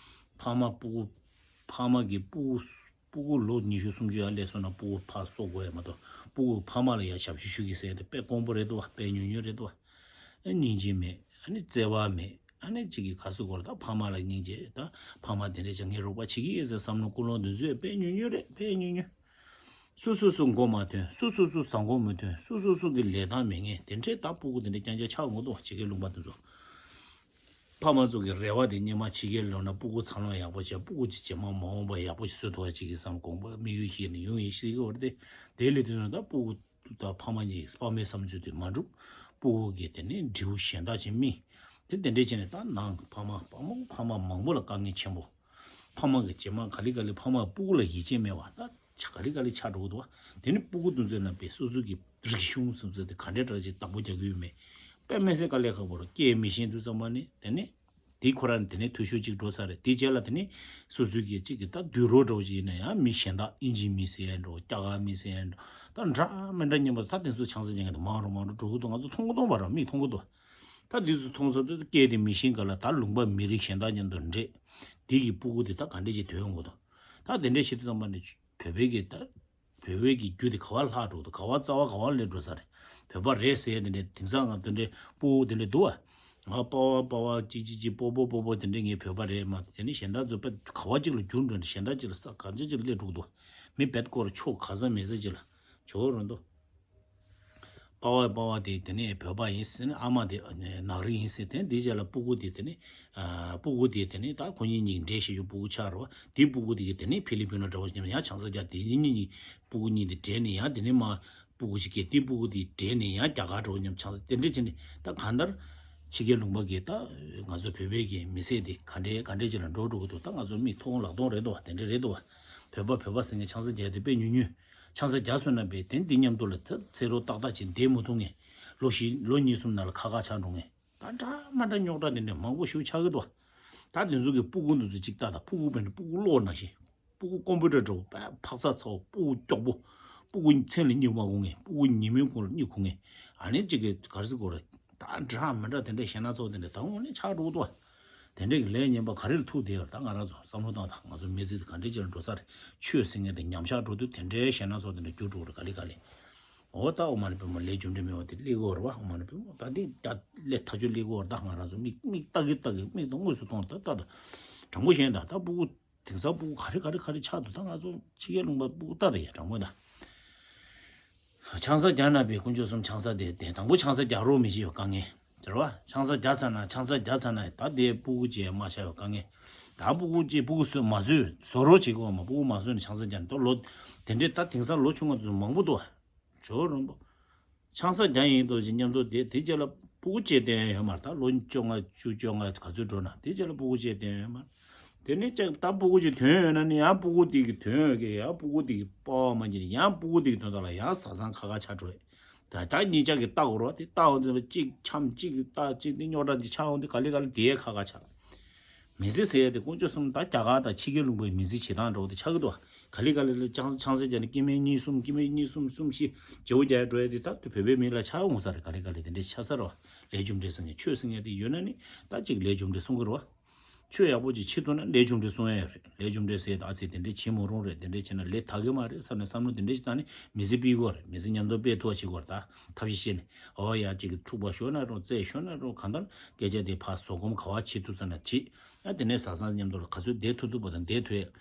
ཕ་མ་སྤུ་གུ་ཕ་མ་གི་སྤུ་གུ་ སྤུ་གུ་ལོ་ཉི་ཤུ་སུམ་ཅུ་ཡར་སླེབས་སོང་ན་སྤུ་གུ་ཕར་གསོ་དགོས་ཡ་མ་གཏོགས། སྤུ་གུ་ཕ་མ་ལ་ཡ་ཞབས་ཞུ་ཞུ་གི་ཟེར་ཡ་དེ་དཔེ་དཀོན་པོ་རེད་འདུག་བ། དཔེ་ཉུང་ཉུང་རེད་འདུག་བ། ཨ་སྙིང་རྗེ་མེད། ཨ་ནི་བརྩེ་བ་མེད། ཨ་ནི་གཅིག་གིས་ག་ཟེར་དགོས་རེད། ད་ཕ་མ་ལ་སྙིང་རྗེ། ད་ཕ་མ་དེ་འདྲས་བྱས་ངས་རོགས་པ་བྱེད་ཀྱི་ཡིན་ཟེར་བསམ་བློ་ཀུན་སློང་འདི་ཚོས་དཔེ་ཉུང་ཉུང་རེད། དཔེ་ཉུང་ཉུང་། སུ་སུ་སུ་མགོ་མ་ཐོན། སུ་སུ་སུ་བཟང་མགོ་མི་ཐོན། སུ་སུ་སུ་གི་ལས་སྟངས་མེད་མཁན་དེ་འདྲས་ད་སྤུ་གུ་དེ་འདྲས་རྐྱང་རྐྱང་ཆགས་འགྲོ་འདུག་བ། ཕྱི་རྒྱལ་ལུང་པ་དེ་ཚོ། ཕ་མ་ཚོ་གི་རེ་བ་དེ་སྔོན་མ་ཕྱི་རྒྱལ་ལོག་ན་སྤུ་གུ་འཚར་ལོངས་ཡག་པོ་བྱས། སྤུ་གུ་གཅིག་རྗེས་མ་མ་འོངས་པ་ཡག་པོ་ཞིག་བཟོ་ཐུབ་པ་ཅིག་གི་བསམ་དགོངས་པ་དམིགས་ཡུལ་བཞེས་ནས་ཡོང་ཡིན་ཞིག་གི་བར་དེ། དེ་ལས་དོན་ད་སྤུ་གུ་དང་ཕ་མ་གཉིས་ཕ་མའི་བསམ་ཚུལ་དེ་མ་འགྲུབ། སྤུ་གུ་གི་དེ་ནས་འབྲས་བུ་གཞན་དག་ཅིག་སྨིན། དེ་དེ་འདྲས་བྱས་ནས་ད་ནང་ཕ་མ་ཕ་མ་ཕ་མ་མང་པོ་ལ་དཀའ་ངལ་ཆེན་པོ། ཕ་མ་གི་རྗེས་མ་ག་ལེ་ག་ལེ་ཕ་མ་སྤུ་གུ་ལ་ཡིད་ཆེས་མེད་པ་ད་ཆ་ག་ལེ་ག་ལེ་ཆགས་འགྲོ་གི་འདུག་བ། དེ་ནི་སྤུ་གུ་དེ་ཚོའི་ནང་པའི་སོ་སོ་གི་རིག་གཞུང་བསམ་ཚུལ་དེ་ག་འདྲས་འདྲ་ཅིག་བདག་པོ་རྒྱག་གི་ཡོད་མེད། དཔེ་མི་སྲིད་དཀའ་ལས་ཁག་པོ་རེད། སྐད་མི་ཤེས་དུས་ཙམ་པ་ནི་དེ་ནི་དེ་ཁོ་རང་ནི་དེ་ནི་འཐུས་ཤོར་ཅིག་འགྲོ་ས་རེད། དེ་རྗེས་ལ་དེ་ནི་སོ་སོའི་གི་གཅིག་གི་ད་དུད་འགྲོ་འདྲ་བོ་ཅིག་ཡིན་ན་ཡང་མི་གཞན་དག་ཨིན་ཇི་མི་ཟེར་ཡ་འདྲ་བོ། རྒྱ་གར་མི་ཟེར་ཡ་འདྲ་བོ། ད་འདྲ་མི་འདྲ་མཉམ་པོ་ད་དེ་ཚོ་ཆང་ས་རྒྱག་མཁན་དེ་མང་རུ་མང་རུ་འགྲོ་གི་འདུག་ང་ཚོ་མཐོང་གི་མཐོང་བ་ར། མིག་མཐོང་གི་འདུག་ད་དེ་ཚོ་མཐོང་སོང་དུས་སྐད་དེ་མི་ཤེས་ག་ལ། ད་ལུང་པ་མི་རིགས་གཞན་དག་མཉམ་དུ་འདྲེས། དེ་གི་སྤུ་གུ་དེ་ད་ག་འདྲས་ཅིག་ཐོན་ཡོང་གི་འདུག་ད་དེ་འདྲས་བྱེད་དུས་ཙམ་པ་ནི་བོད་པའི་གི་ད་བོད་པའི་གི་རྒྱུ་དེ་ག་བ་ལྷག་འགྲོ་འདུག་ག་བ་རྩ་བ་ག་བ་སླེབས་འགྲོ་ས་རེད། བོད་པ་རེད་ཟེར་ཡ་དེ་འདྲས་དེང་སང་ང་དེ་འདྲས་སྤུ་གུ་དེ་འདྲས་འདུག་བ། ང་པ་བ་པ་བ་ཅི་ཅི་ཅི་པོ་པོ་པོ་པོ་དེ་འདྲས་ངའི་བོད་པ་རེད་མ་གཏོགས། དེ་ནི་གཞན་དག་ཚོ་དཔེ་ག་བ་ཅིག་ལ་འགྱུར་འགྲོ་ནས་གཞན་དག་ཅིག་ལ་ས་ག་ཅི་ཅིག་ལ་སླེབས་འགྲོ་གི་འདུག་མི་བེད་སྐོར་ཕྱོགས་ག་ས་མི་ས་ཅིག་ལ་ཇོ་བོ་རོ་འདུག་པ་བ་པ་བ་དེ་དེ་ནས་བོད་པ་ཡིན་ཟེར་ནས། ཨ་མ་དེ་ནག་རིགས་ཡིན་ཟེར། དེ་འདི་རྗེས་ལ་སྤུ་གུ་དེ་དེ་ནས་སྤུ་གུ་དེ་དེ་ནས་ད་ཁོ་གཉིས་གཉིས་འདྲེས་བྱས་ཡོད། སྤུ་གུ་ཆགས་རོ། དེ་སྤུ་གུ་དེ་གི་དེ་ནས་ཕི་ལི་པི་ནོ་འདྲ་བོ་ཞིག་ཡང་ཆང་ས་རྒྱག་དེ་གཉིས་གཉིས་སྤུ་གུ་གཉིས་དེ་འདྲེས་ནས་ཡང་དེ་ནས་མ་སྤུ་གུ་ཞིག་སྐྱེས། དེ་སྤུ་གུ་དེ་འདྲེས་ནས་ཡང་རྒྱ་གར་འདྲ་བོ་མཉམ་ཆང་ས་དེ་འདྲས་བྱས་ནས། ད་གང་ལྟར་ཕྱི་རྒྱལ་ལུང་པ་གི་ད་ང་ཚོ་བོད་པའི་གི་མི་ཚེ་དེ་ག་འདྲས་ག་འདྲས་ཅིག་ལ་འགྲོ་འགྲོ་གི་འདུག་ད་ང་ཚོ་མིག་མཐོང་ལག་མཐོང་རེད་འདུག་བ། དེ་འདྲས་རེད་འདུག་བ། བོད་པ་བོད་པ་ཟེར་མཁན་ཆང་ས་རྒྱག་དེ་དཔེ་ཉུང་ཉུང་། ཆང་ས་རྒྱག་སོང་ན་པས་དེ་འདི་མཉམ་དུ་ལ་ད་ཚེ་རོགས་ཏག་ཏག་ཅིག་བསྡད་མི་ཐུབ་མཁན། ལོ་བཞི་ལོ་གཉིས་གསུམ་ནང་ལ་ཁ་ཁ་ཆགས་འགྲོ་མཁན། ད་འདྲ་མ་འདྲ་རྙོག་དྲ་དེ་འདྲ་མང་པོ་ཞིག་ཆགས་ཀྱི་འདུག་ད་དེ་ཚོ་གི་སྤུ་གུ་འདི་ཚོ་ཅིག་ལྟ་དང་། སྤུ་གུ་དཔེར་ན་སྤུ་གུ་གློག་ནང་བཞིན། སྤུ་གུ་ཀོམ་པུ་ཊར་འདྲ་བོ་དཔེ་འཕག་ཚ་ཚ་བོ། སྤུ་གུ་སྐྱོ་པོ། སྤུ་གུ་མཚན་ལ་གཉིད་མ་ཁུག་མཁན། སྤུ་གུ་ཉིན་མོའི་གུང་ལ་གཉིད་ཁུག་མཁན། ཨ་ནི་ཅིག་གི་ག་རེ་ཟེར་དགོས་རེད། ད་འདྲ་མི་འདྲ་དེ་འདྲ་ཞེ་ན་ཚོགས་དེ་འདྲ་ད་དངོས་གནས་ཆགས་འགྲོ་གི་འདུག་བ། དེ་འདྲའི་ལས་ངན་པ་ག་རེ་ལ་ཐུག་བསྡད་ཡོད་རེད། ད་ང་རང་ཚོ་བསམ་བློ་བཏང་དང་། ང་ཚོ་མི་ཚེ་དེ་ག་འདྲའི་ཅིག་ལ་འགྲོ་ས་རེད། ཆོས་ཟེར་མཁན་དེ་ཉམས་ཆག་འགྲོ་དུས་དེ་འདྲའི་ཞེ་ན་ཚོགས་དེ་འདྲ་འགྱུར་འགྲོ་གི་རེད། ག་ལེ་ག་ལེ། འོ་ད་ཨོཾ་མ་ཎི་པདྨེ་ལས་རྒྱུ་འབྲས་སྨིན་པ་དེ་སླེབས་ཀྱི་ཡོད་རེད་བ། ཨོཾ་མ་ཎི་པདྨེ། ད་འདི་ད་སླེབས་ཐག་ཆོད་སླེབས་ཀྱི་ཡོད་རེད། ད་ང་རང་ཚོ་མིག་མིག་ལྟ་གི་ལྟ་གི་མིག་དང་དངོས་སུ་མཐོང་། ད་ལྟ་ད་དྲང་པོ་བཤད་ན་ད་ད་སྤུ་གུ་དེང་སང་སྤུ་གུ་ག་རེ་ག་རེ་ག་རེ་ཆགས་འདུག་ད་ང་ཚོ་ཕྱི་རྒྱལ་ལུང་པ་སྤུ་གུ་ལྟ་ད་ཡ་དྲང་པོ་ད། ཆང་ས་རྒྱག་ན་པའི་དཀོན་མཆོག་གསུམ་ཆང་ས་དེ་དེ་དང་པོ་ཆང་ས་རྒྱག་རོགས་མི་བྱེད་པའི་དཀའ་ངལ་རེད་བ། ཆང་ས་རྒྱག་ཚར་ན་ཆང་ས་རྒྱག་ཚར་ན་ད་དེ་སྤུ་གུ་ཅིག་མ་ཆགས་པའི་དཀའ་ངལ། ད་སྤུ་གུ་ཅིག་སྤུ་གུ་བཟོ་མ་བཟོས་བཟོ་རོགས་བྱེད་དགོས་མ། སྤུ་གུ་མ་བཟོས་ནས་ཆང་ས་རྒྱག་ན། ད་ལོ་དེ་འདྲའི་ད་དེང་སང་ལོ་ཆུང་བ་ཚོ་མང་པོ་འདུག་བ། ཇོ་བོ་རོང་པོ། ཆང་ས་རྒྱག་ཡིན་འདུག་ཅིག་མཉམ་དུ་དེ་དེ་རྗེས་ལ་སྤུ་གུ་ཅིག་བསྟེན་ཡ་ཡོད་མ་རེད། ད་ལོ་བཅོ་ལྔ་བཅུ་བཅོ་ལྔ་ག་ཚོད་འགྲོ་ན་དེ་རྗེས་ལ་སྤུ་གུ་ཅིག་བསྟེན་ཡ་ཡོད་མ་རེད། དེ་ནས་ཅིག་ད་སྤུ་གུ་ཅིག་ཐོན་ཡོད་ན་ནི་ཡང་སྤུ་གུ་དེ་གི་ཐོན་ཡོད་ཀྱི། ཡང་སྤུ་གུ་དེ་གི་པ་ཕ་མ་གཉིས་ནི་ཡང་སྤུ་གུ་དེ་གི་དོན་དག་ལ་ཡང་བཟའ་ཚང་ཁ་ཁ་ཆགས་འགྲོ་ཡ། ད་ད་གཉིས་ཆ་གི་ལྟ་དགོས་རེད་བ། དེ་ལྟ་འོང་དུས་གཅིག་འཁྱམ་གཅིག་གི་ལྟ་གཅིག་དེ་རྙོག་དྲ་དེ་ཆགས་འོང་དུས་ག་ལེ་ག་ལེ་དེ་ཡས་ཁ་ཁ་ཆགས། མི་ཚེ་ཟེར་ཡ་དེ་དཀོན་མཆོག་གསུམ་ད་རྒྱ་གར་དང་ཕྱི་རྒྱལ་ལུང་པའི་མི་ཚེ་བྱེད་སྟངས་འདྲ་བོ་དེ་ཆགས་ཀྱི་འདུག་བ། ག་ལེ་ག་ལེ་ལ་ཆང་ཆང་ས་རྒྱག་ནས་སྐྱེ་དམན་གཉིས་གསུམ་སྐྱེ་དམན་གཉིས་གསུམ་གསུམ་བཞི་བརྗེ་པོ་རྒྱག་ཡ་འགྲོ་ཡ་དེ་ད་དུ་བོད་པའི་མི་ལ་ཆགས་འོང་ས་རེད། ག་ལེ་ག་ལེ་དེ་འདྲ་ཆགས་ས་རེད་བ། ལས་རྒྱུ་འབྲས་ཟེར་མཁན་ཆོས་ཟེར་མཁན་དེ་ཡོད་ན་ནི་ད་ཅིག་ལས་རྒྱུ་འབྲས་སྲུང་གི་རེད་བ། ཆོས་ཡག་པོ་ཅིག་བྱེད་ཐུབ་ན་ལས་རྒྱུ་འབྲས་སྲུང་ཡ་ཡོད་རེད། ལས་རྒྱུ་འབྲས་ཟེར་ད་ཨ་ཙི་དེ་འདྲས་བྱེད་མ་རུང་རེད། དེ་འདྲས་བྱས་ན་ལས་དག་གི་མ་རེད་བསམ་ནས་བསམ་བློ་དེ་འདྲས་ཞིག་བཏང་ནས་མི་ཚེ་སྤེལ་དགོས་རེད། མི་ཚེ་མཉམ་དུ་སྤེལ་ཐུབ་པ་བྱེད་དགོས་རེད། ད་ཐབས་ཤེས་བྱས་ནས་ཨོ་ཡ་ཅིག་གི་འཁྲུག་པ་ཤོར་ན་རུང་རྩོད་ཤོར་ན་རུང་གང་ལྟར་སྐད་ཆ་དེ་ཕར་བཟོད་སྒོམ་ག་བ་བྱེད་ཐུབ་ས་ན་བྱེད། ཨ་དེ་ནས་བཟའ་ཚང་མཉམ་དུ་ལ་ག་ཚོད་བསྡད་ཐུབ་ཐུབ་པ་དང་བསྡད་ཐུབ་ཡ།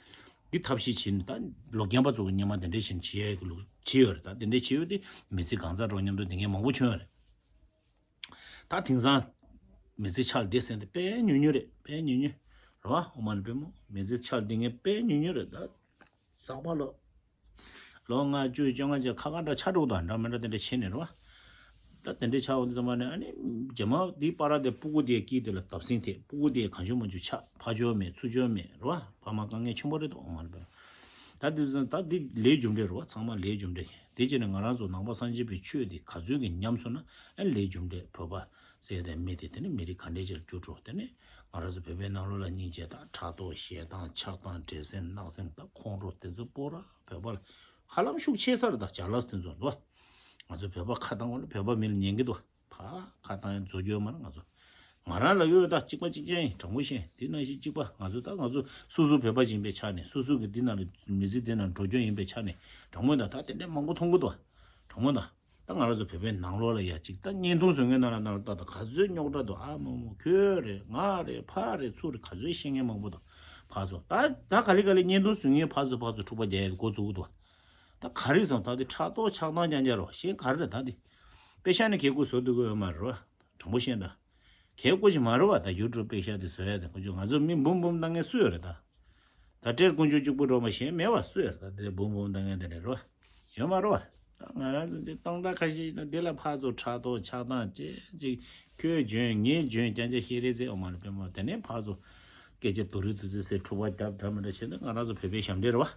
འདི་ཐབས་ཤེས་བྱས་ནས་ད་ལོ་རྒན་པ་ཚོ་གི་སྔོན་མ་དེ་འདྲས་བྱས་ནས་བྱེད་ཡ་གི་ལུགས་བྱེད་ཡོད་རེད། ད་དེ་འདྲས་བྱེད་ཡོད་དེ་མི་ཚེ་གང་ཚར་འགྲོ་མཉམ་དུ་དེ་འདྲས་མང་པོ་བྱུང་ཡོད་རེད། ད་དེང་སང་མི་ཚེ་ཆགས་བསྡད་ཟེར་དེ་དཔེ་ཉུང་ཉུང་རེད། དཔེ་ཉུང་ཉུང་རེད་བ། ཨོཾ་མ་ཎི་པདྨེ། མི་ཚེ་ཆགས་བསྡད་མཁན་དཔེ་ཉུང་ཉུང་རེད། ད་ཟག་པ་ལོ་ལོ་ལྔ་བཅུ་བཅོ་ལྔ་ཅིག་ཁ་ཁ་འདྲ་ཆགས་འགྲོ་དང་འདྲ་མི་འདྲ་དེ་འདྲ་བྱས་ནས་རེད་བ། ད་དེ་འདྲ་ཆགས་འོང་དུས་ཙམ་པ་ནས་ཨ་ནི་རྗེས་མ་དེའི་བར་དེ་སྤུ་གུ་དེའི་དཀྱིལ་དེ་ལ་བརྡབ་གསིག་ཐེབས། སྤུ་གུ་དེ་གང་བྱུང་མང་བྱུང་ཆགས། ཕར་ཕྱོགས་མེད་ཚུར་ཕྱོགས་མེད་རེད་བ། ཕ་མ་དཀའ་ངལ་ཆེན་པོ་རེད་འདུག་ཨོཾ་མ་ཎི་པདྨེ། ད་དེ་ཚོ་ད་འདི་ལས་རྒྱུ་འབྲས་རེད་བ། ཚང་མ་ལས་རྒྱུ་འབྲས། དེ་བྱས་ནས་ང་རང་ཚོ་ནང་པ་སངས་རྒྱས་པའི་ཆོས་འདི་ག་ཚོད་ཀྱི་ཉམས་སོང་ན་ཨ་ལས་རྒྱུ་འབྲས། བོད་པ་ཟེར་དེ་མི་དེ་དེ་ནི་མི་རིགས་ག་འདྲས་ཅིག་ལ་འགྱུར་འགྲོ། དེ་ནི་ང་རང་ཚོ་བོད་པའི་ནང་ལོགས་ལ་སྙིང་རྗེ་དང་ཕྲག་དོག་ཞེ་སྡང་ཆགས་སྡང་འདྲེ་སེམས་བརྣག་སེམས་དང་ཁོང་ཁྲོ་དེ་ཚོ་སྤོ་ར། བོད་པ་ལ་ཧ་ལམ་ཤུགས་ཆེ་ས་རེད། ད་ཅ་ལག་དེ་ཚོ་འདུག་ང་ཚོ་བོད་པ་ཁ་གཏང་བ་ལ་བོད་པ་མི་ལ་ཉན་གི་འདུག་ཕ་ཁ་གཏང་ཡང་རྫོགས་རྒྱུ་ཡོད་མ་རེད། ང་ཚོ་ ང་རང་ལ་ཡོད་ད་གཅིག་པ་གཅིག་རྐྱང་ཡིན། དྲང་པོ་བཤད། དེ་ནང་བཞིན་གཅིག་པ་ང་ཚོ་ད་ང་ཚོ་སོ་སོ་བོད་པ་ཡིན་པའི་ཆ་ནས། སོ་སོ་གི་འདི་ནང་ལ་མི་ཚེ་འདི་ནང་འགྲོ་སྐྱོད་ཡིན་པའི་ཆ་ནས། དྲང་པོ་ད་ད་དེ་འདྲའི་མང་པོ་མཐོང་གི་འདུག། དྲང་པོ་ད། ད་ང་རང་ཚོ་བོད་པའི་ནང་ལོགས་ལ་ཡ་གཅིག་ད་བརྙན་ཐུང་བཟོ་མཁན་ནང་ལ་ནང་ལ་ད་ད་ག་ཚོད་རྙོག་དྲ་འདུག། ཨ་མོ་མོ་ཁྱོད་རེད། ང་རེད། ཕ་རེད། ཚུར་རེད། ག་ཚོད་བཤད་མཁན་མང་པོ་འདུག། ཕར་ཚུར་ད་ད་ག་ལེ་ག་ལེ་བརྙན་ཐུང་བཟོ་མཁན་ཕར་ཚུར་ཕར་ཚུར་འཁྲུག་པ་རྒྱག་ཡ་འགོ་བཙུགས་འདུག། ད་ག་རེ་སོང་ད་དེ་ཕྲག་དོག་ཆགས་སྡང་རྐྱང་རྐྱང་རེད་བ། གཞན་ག་རེ་རེད། ད་དེ་པེ་ཤག་ནི་གད་སྐུ་བཟོ་འདུག་གི་ཡོད་མ་རེད་བ། དྲང་པོ་བཤད་ན། གད་སྐུ་ཞིག་མ་རེད་བ། ད་ཡུ་ཊུབ་པེ་ཤག་དེ་བཟོ་ཡ་དེ་ཁོ་ཚོ་ང་ཚོ་མི་འབུམ་འབུམ་བཏང་མཁན་སུ་ཡོད་རེད་ད། ད་སྤྲེལ་དཀོན་མཆོག་གཅིག་པུ་འགྲོ་མ་གཞན་མེད་བ། སུ་ཡོད་རེད་ད། དེ་འབུམ་འབུམ་བཏང་མཁན་དེ་འདྲ་རེད་བ། ཡོད་མ་རེད་བ། ད་ང་རང་ཚོ་དེ་སྟོང་ཕྲག་ཁ་ཤས་ཡིན་ན་དེ་ལ་ཕར་ཚུར་ཕྲག་དོག་ཆགས་སྡང་བྱས་ཅིག། ཁྱོད་འཇོན་ངས་འཇོན་རྐྱང་རྐྱང་བཤད་རེད་ཟེར། ཨོ་མ་ལ་པད་མ། དེ་ནས་ཕར་ཚུར་སྐད་ཆ་རྡོ་རིང་དུ་ཚོད་ཟེར། འཁྲུག་པ་རྒྱབ་འདྲ་མི་འདྲ་བྱས་ན་ང་རང་ཚོ་བོད་པའི་ཞབས་འདྲེན་རེད་བ།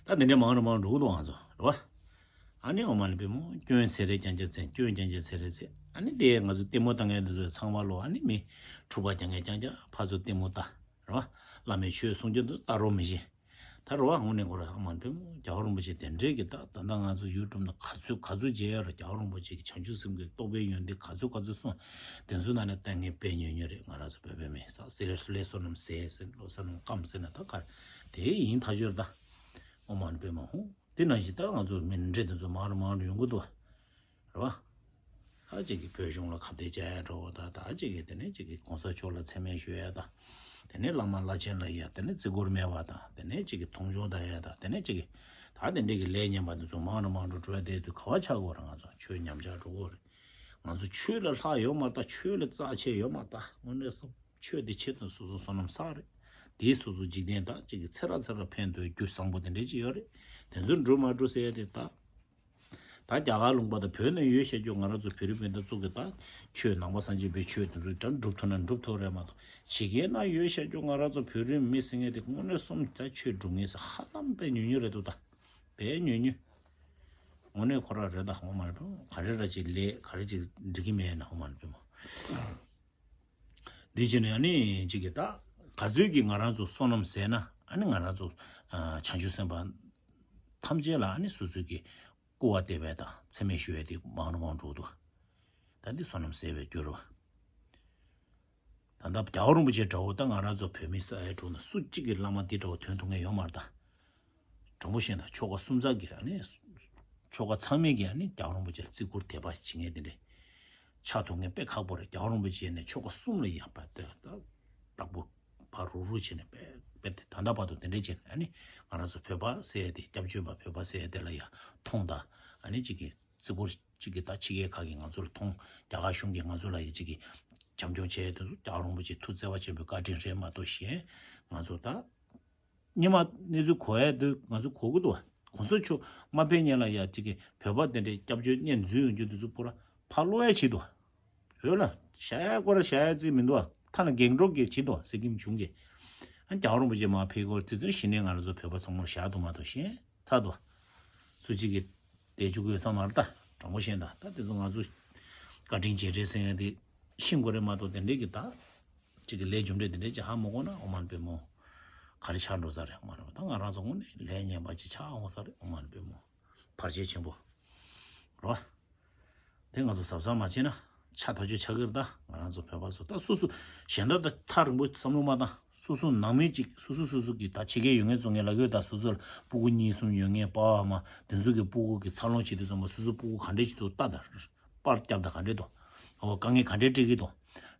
ད་དེ་འདྲའི་མང་རུ་མང་རུ་འགྲོ་གི་འདུག་ང་ཚོ་རེད་བ། ཨ་ནི་ཨོ་མ་ལ་པད་མ་སྐྱོན་ཟེར་རེད། རྐྱང་རྐྱང་ཟེར། སྐྱོན་རྐྱང་རྐྱང་ཟེར་རེད་ཟེར། ཨ་ནི་དེ་ང་ཚོ་ལྟད་མོ་ལྟ་མཁན་དེ་ཚོ་ཚང་མ་ལོ། ཨ་ནི་མི་འཁྲུག་པ་རྐྱང་རྐྱང་རྐྱང་རྐྱང་ཕར་ཚུར་ལྟད་མོ་ལྟ། རེད་བ། བླ་མའི་ཆོས་གསུང་རྒྱུ་འདི་ལྟ་རོགས་མི་བྱེད། ད་རེད་བ། དངོས་གནས་ཁོ་རང་ཨོ་མ་ལ་པད་མ་རྒྱལ་བ་རིན་པོ་ཆེ་དེ་འདྲས་ཀྱི་ད་ད་ལྟ་ང་ཚོ་ཡུ་ཊུབ་ནང་ག་ཚོད་ག་ཚོད་མཇལ་ཡོད་རེད། རྒྱལ་བ་རིན་པོ་ཆེ་གི་བྱང་ཆུབ་སེམས་ཀྱི་རྟོགས་པའི་ཡོན་ཏན་ག་ཚོད་ག་ཚོད་གསུངས། དེ་ཚོ་ནང་ནས་ལྟ་མཁན་དཔེ་ཉུང་ཉུང་རེད། ང་རང་ཚོ་བོད་པའི་མི་ས་ཟེར་བསོད་ནམས་ཟེར་ཟེར། བསོད་ནམས་སྐམ་ཟེར་ན་ད་ག་རེ་དེ་ཡིན་ཐག་ཆོད་རེད་ད། ཨོ་མ་ལ་པད་མ་ཧོ། དེ་ནང་བཞིན་ད་ང་ཚོ་མི་འདྲེ་དེ་ཚོ་མང་རུ་མང་རུ་ཡོང་གི་འདུག་བ། རེད་བ། ད་ཅིག་གིས་བོད་གཞུང་ལ་ཁ་གཏད་བཅག་ཡ་འདྲ་བོ་དང་། ད་ཅིག་གིས་དེ་ནས་ཅིག་གིས་གོང་ས་མཆོག་ལ་མཚན་སྨད་ཞུ་ཡ་དང་། དེ་ནས་བླ་མ་བླ་ཆེན་ལ་ཡ་དེ་ནས་བརྩི་བཀུར་མེད་པ་དང་། དེ་ནས་ཅིག་གིས་མཐོང་ཆུང་བཏང་ཡ་དང་། དེ་ནས་ཅིག་གིས་ད་དེ་འདྲས་ཀྱི་ལས་ངན་པ་འདི་ཚོ་མང་རུ་མང་རུ་འགྲོ་ཡ་དེ་དུས་ག་བ་ཆགས་དགོས་རེད། ང་ཚོ་ཆོས་ཉམས་ཆག་འགྲོ་གི་རེད། ང་ཚོ་ཆོས་ལ་ལྷག་ཡོད་མ་རེད་ད། ཆོས་ལ་རྩ་ཆེ་ཡོད་མ་རེད་ད། དངོས་གནས་སོ་ཆོས་དེ་ཆེད་དུ་སོ་སོ་བསོད་ནམས་བསགས་རེད། དེའི་སོ་སོ་འཇིག་རྟེན་ད་ཅིག་གིས་ཚེ་རབས་ཚེ་རབས་ཕན་ཐོགས་རྒྱུ་བཟང་པོ་དེ་འདྲས་ཅིག་ཡོད་རེད། དེ་ཚོ་འགྲུབ་མ་འགྲུབ་ཟེར་ཡ་དེ་ད། ད་རྒྱ་གར་ལུང་པ་དང་བོད་ནང་ཡོད་བཤད་རྒྱུ། ང་རང་ཚོ་བོད་རིགས་སྤུན་ཟླ་ཚོ་གི་ད་ཆོས་ནང་པ་སངས་རྒྱས་པའི་ཆོས་དེ་ཚོ་ད་འགྲུབ་ཐུབ་ན་འགྲུབ་ཐུབ་རེད་མ་གཏོགས། ཕྱི་རྒྱལ་ནང་ཡོད་བཤད་རྒྱུ་ང་རང་ཚོ་བོད་རིགས་མི་ཟེར་མཁན་དེ་དངོས་གནས་སོམ་ད་ཆོས་སྒྲུབ་མཁན་ཟེར་ཧ་ལམ་དཔེ་ཉུང་ཉུང་རེད་འདུག་ད། དཔེ་ཉུང་ཉུང་། དངོས་གནས་ཁོ་རང་རེད་ད། ཧོ་མ་ལ་པད་མ། ག་རེ་ར་ཅིག་ལས་ག་རེ་ཅིག་འགྲིག་གི་མེད་ན། ཧོ་མ་ལ་པད་མ། འདི་བྱས་ནས་ཨ་ནི་ཅིག་གིས་ད་ག་ཚོད་ཀྱིས་ང་རང་ཚོ་བསོད་ནམས་ཟད་ན། ཨ་ནི་ང་རང་ཚོ་ཨ་བྱང་ཆུབ་སེམས་དཔའ་ཐམས་ཅད་ལ་ཨ་ནི་སོ་སོ་གི་སྐུར་བ་འདེབས་པ་དང་མཚན་སྨད་ཞུ་བ་དེ་མང་རུ་མང་རུ་འགྲོ་འདུག། ད་འདི་བསོད་ནམས་ཟད་པའི་རྒྱུ་རེད་བ། ད་ལྟ་རྒྱལ་བ་རིན་པོ་ཆེ་འདྲ་བོ་ད་ང་རང་ཚོ་བོད་མི་ས་ཡ་དྲུག་ནང་སུ་གཅིག་གིས་བླ་མ་འདི་འདྲ་བོ་ཐོན་ཐུབ་མཁན་ཡོད་མ་རེད་ད། དྲང་པོ་བཤད་ན་ཆོལ་ཁ་གསུམ་ཚང་གི་ཨ་ནི། ཆོལ་ཁ་ཚང་མས་ཀྱི་ཨ་ནི་རྒྱལ་བ་རིན་པོ་ཆེར་བརྩི་བཀུར་དད་པ་བྱེད་མཁན་དེ་འདྲས་ཆགས་ཐུབ་མཁན་དཔེ་ཁག་པོ་རེད། རྒྱལ་བ་རིན་པོ་ཆེ་ནས་ཆོལ་ཁ་གསུམ་ལ་ཡག་པ་དེ་ད་བདག་པོ་ཕར་རུག་རུག་བྱས་ནས་དཔེ་དཔེ་དེ་ད་ལྟ་བར་དུ་དེ་འདྲས་བྱས་ནས། ཨ་ནི་ང་རང་ཚོ་བོད་པ་ཟེར་ཡ་དེ། སྐྱབས་བཅོལ་བ་བོད་པ་ཟེར་ཡ་དེ་ལ་ཡ་མཐོང་དང་། ཨ་ནི་གཅིག་གིས་བརྩི་བཀུར། གཅིག་གིས་ད་ཕྱི་རྒྱལ་ཁག་གིས་ང་ཚོ་ལ་མཐོང་། རྒྱ་གར་གཞུང་གིས་ང་ཚོ་ལ་ཡ་གཅིག་གིས་བྱམས་སྐྱོང་བྱས་ཡ་དེ་ཚོ་རྒྱལ་བ་རིན་པོ་ཆེའི་ཐུགས་བརྩེ་བ་ཆེན་པོའི་བཀའ་དྲིན་རེད་མ་གཏོགས། གཞན་ང་ཚོ་ད་སྔོན་མ་གནས་ཚུལ་གོ་ཡ་དེ་ང་ཚོ་གོ་གི་འདུག་བ། གོང་ས་མཆོག་མ་ཕེབས་སྔོན་ལ་ཡ་གཅིག་གིས་བོད་པ་དེ་འདྲའི་སྐྱབས་བཅོལ་གནས་འཛུལ་ཡོང་རྒྱུ་དེ་ཚོ་པུ་ར་ཕར་སློག་ཡ་བྱེད་འདུག་བ། བོད་ལ་བཞག་ཡ་སྐོར་བཞག་ཡ་རྩིས་མི་འདུག་བ། ཐ་ན་རྒན་གྲོགས་ཀྱིས་བྱེད་འདུག་བ། སི་ཀིམ་གཞུང་གིས། ཨ་རྒྱལ་བ་རིན་པོ་ཆེ་མར་ཕེབས་སྐོར་དེ་ཚོ་གཞི་ནས་ང་རང་ཚོ་བོད་པ་ཚང་མར་བཞག་འདུག་མ་གཏོགས། གཞན་ཚར་འདུག་བ། སུ་གཅིག་གིས་བསྡད་བཅུག་གི་ཡོད་ས་མ་རེད་ད། དྲང་པོ་བཤད་ན་ད་དེ་ཚོ་ང་ཚོ་བཀའ་དྲིན་རྗེས་དྲན་ཟེར་ཡ་དེ་ཤེས་དགོས་རེད་མ་གཏོགས། དེ་འདྲས་ཀྱི་ད་གཅིག་གི་ལས་རྒྱུ་འབྲས་དེ་འདྲས་ཅིག་ཧ་མ་གོ་ན་ཨོ་མ་ལ་པད་མོ་ག་རེ་ཆགས་འགྲོ་ས་རེད། ཨོ་མ་ལ་པད་མོ། ད་ང་རང་ཚོ་དངོས་གནས་ལས་ངན་པ་ཅིག་ཆགས་འོང་ས་རེད། ཨོ་མ་ལ་པད་མོ། བར་ཆད་ཆེན་པོ་རེད་བ། དེ་ང་ཚོ་གཟབ་གཟབ་མ་བྱས་ན་ཆགས་ཐག་ཆོད་ཆགས་ཀྱི་རེད་ད། ང་རང་ཚོ་བོད་པ་ཚོ་ད་སོ་སོ་གཞན་དག་ད་ཐག་རིང་པོ་བསམ་བློ་མ་བཏང་། སོ་སོ་ནང་མི་གཅིག་སོ་སོ་སོ་སོ་གི་ད་ཕྱི་རྒྱལ་ཡོད་མཁན་ཚོ་ངས་ལབ་ཡོད་ད། སོ་སོ་ལ་སྤུ་གུ་གཉིས་གསུམ་ཡོད་མཁན་པ་ཕ་མ་དེ་ཚོ་གི་སྤུ་གུ་གི་འཚར་ལོངས་བྱེད་དུས་ཙམ་པ་སོ་སོ་སྤུ་གུ་ག་འདྲས་བྱེད་འདུག་ལྟ་ད། པར་བརྒྱབ་ད་ག་འདྲས་འདུག། འོ་དཀའ་ངལ་ག་འདྲས་འཕྲད་ཀྱི་འདུག།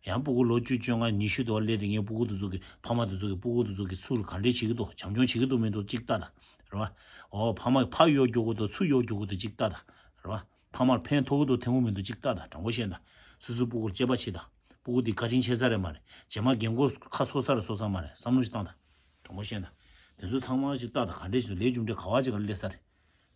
ཡང་སྤུ་གུ་ལོ་བཅུ་བཅོ་ལྔ་ཉི་ཤུ་དུ་སླེབས་དུས་ངའི་སྤུ་གུ་དེ་ཚོ་གི་ཕ་མ་དེ་ཚོ་གི་སྤུ་གུ་དེ་ཚོ་གི་ཚུར་ག་འདྲས་བྱེད་ཀྱི་འདུག། བྱམས་སྐྱོང་བྱེད་ཀྱི་འདུག་མི་འདུག་གཅིག་ལྟ་ད། རེད་བ། འོ་ཕ་མ་ཕར་གཡོལ་རྒྱུག་གི་འདུག། ཚུར་གཡོལ་རྒྱུག་གི་འདུག་གཅིག་ལྟ་ད། རེད་བ། ཕ་མར་ཕན་ཐོགས་ཀྱི་འདུག་ཐོན་གྱི་མི་འདུག་གཅིག་ལྟ་ད། དྲང་པོ་བཤད་ད། སོ་སོའི་སྤུ་གུར་གཅེས་པ་བྱེད་ད། སྤུ་གུ་འདི་བཀའ་དྲིན་ཆེ་ས་རེད་མ་རེད། རྗེས་མ་རྒན་གོག་ཁ་གསོ་ས་རེད་གསོ་ས་མ་རེད། བསམ་བློ་ཞིག་བཏང་ད། དྲང་པོ་བཤད་ད། དེ་ཚོ་ཚང་མ་ཞིག་ལྟ་ད། ག་འདྲས་ཞིག་ལས་རྒྱུ་འབྲས་ག་བ་ཅིག་ག་སླེབས་ས་རེད།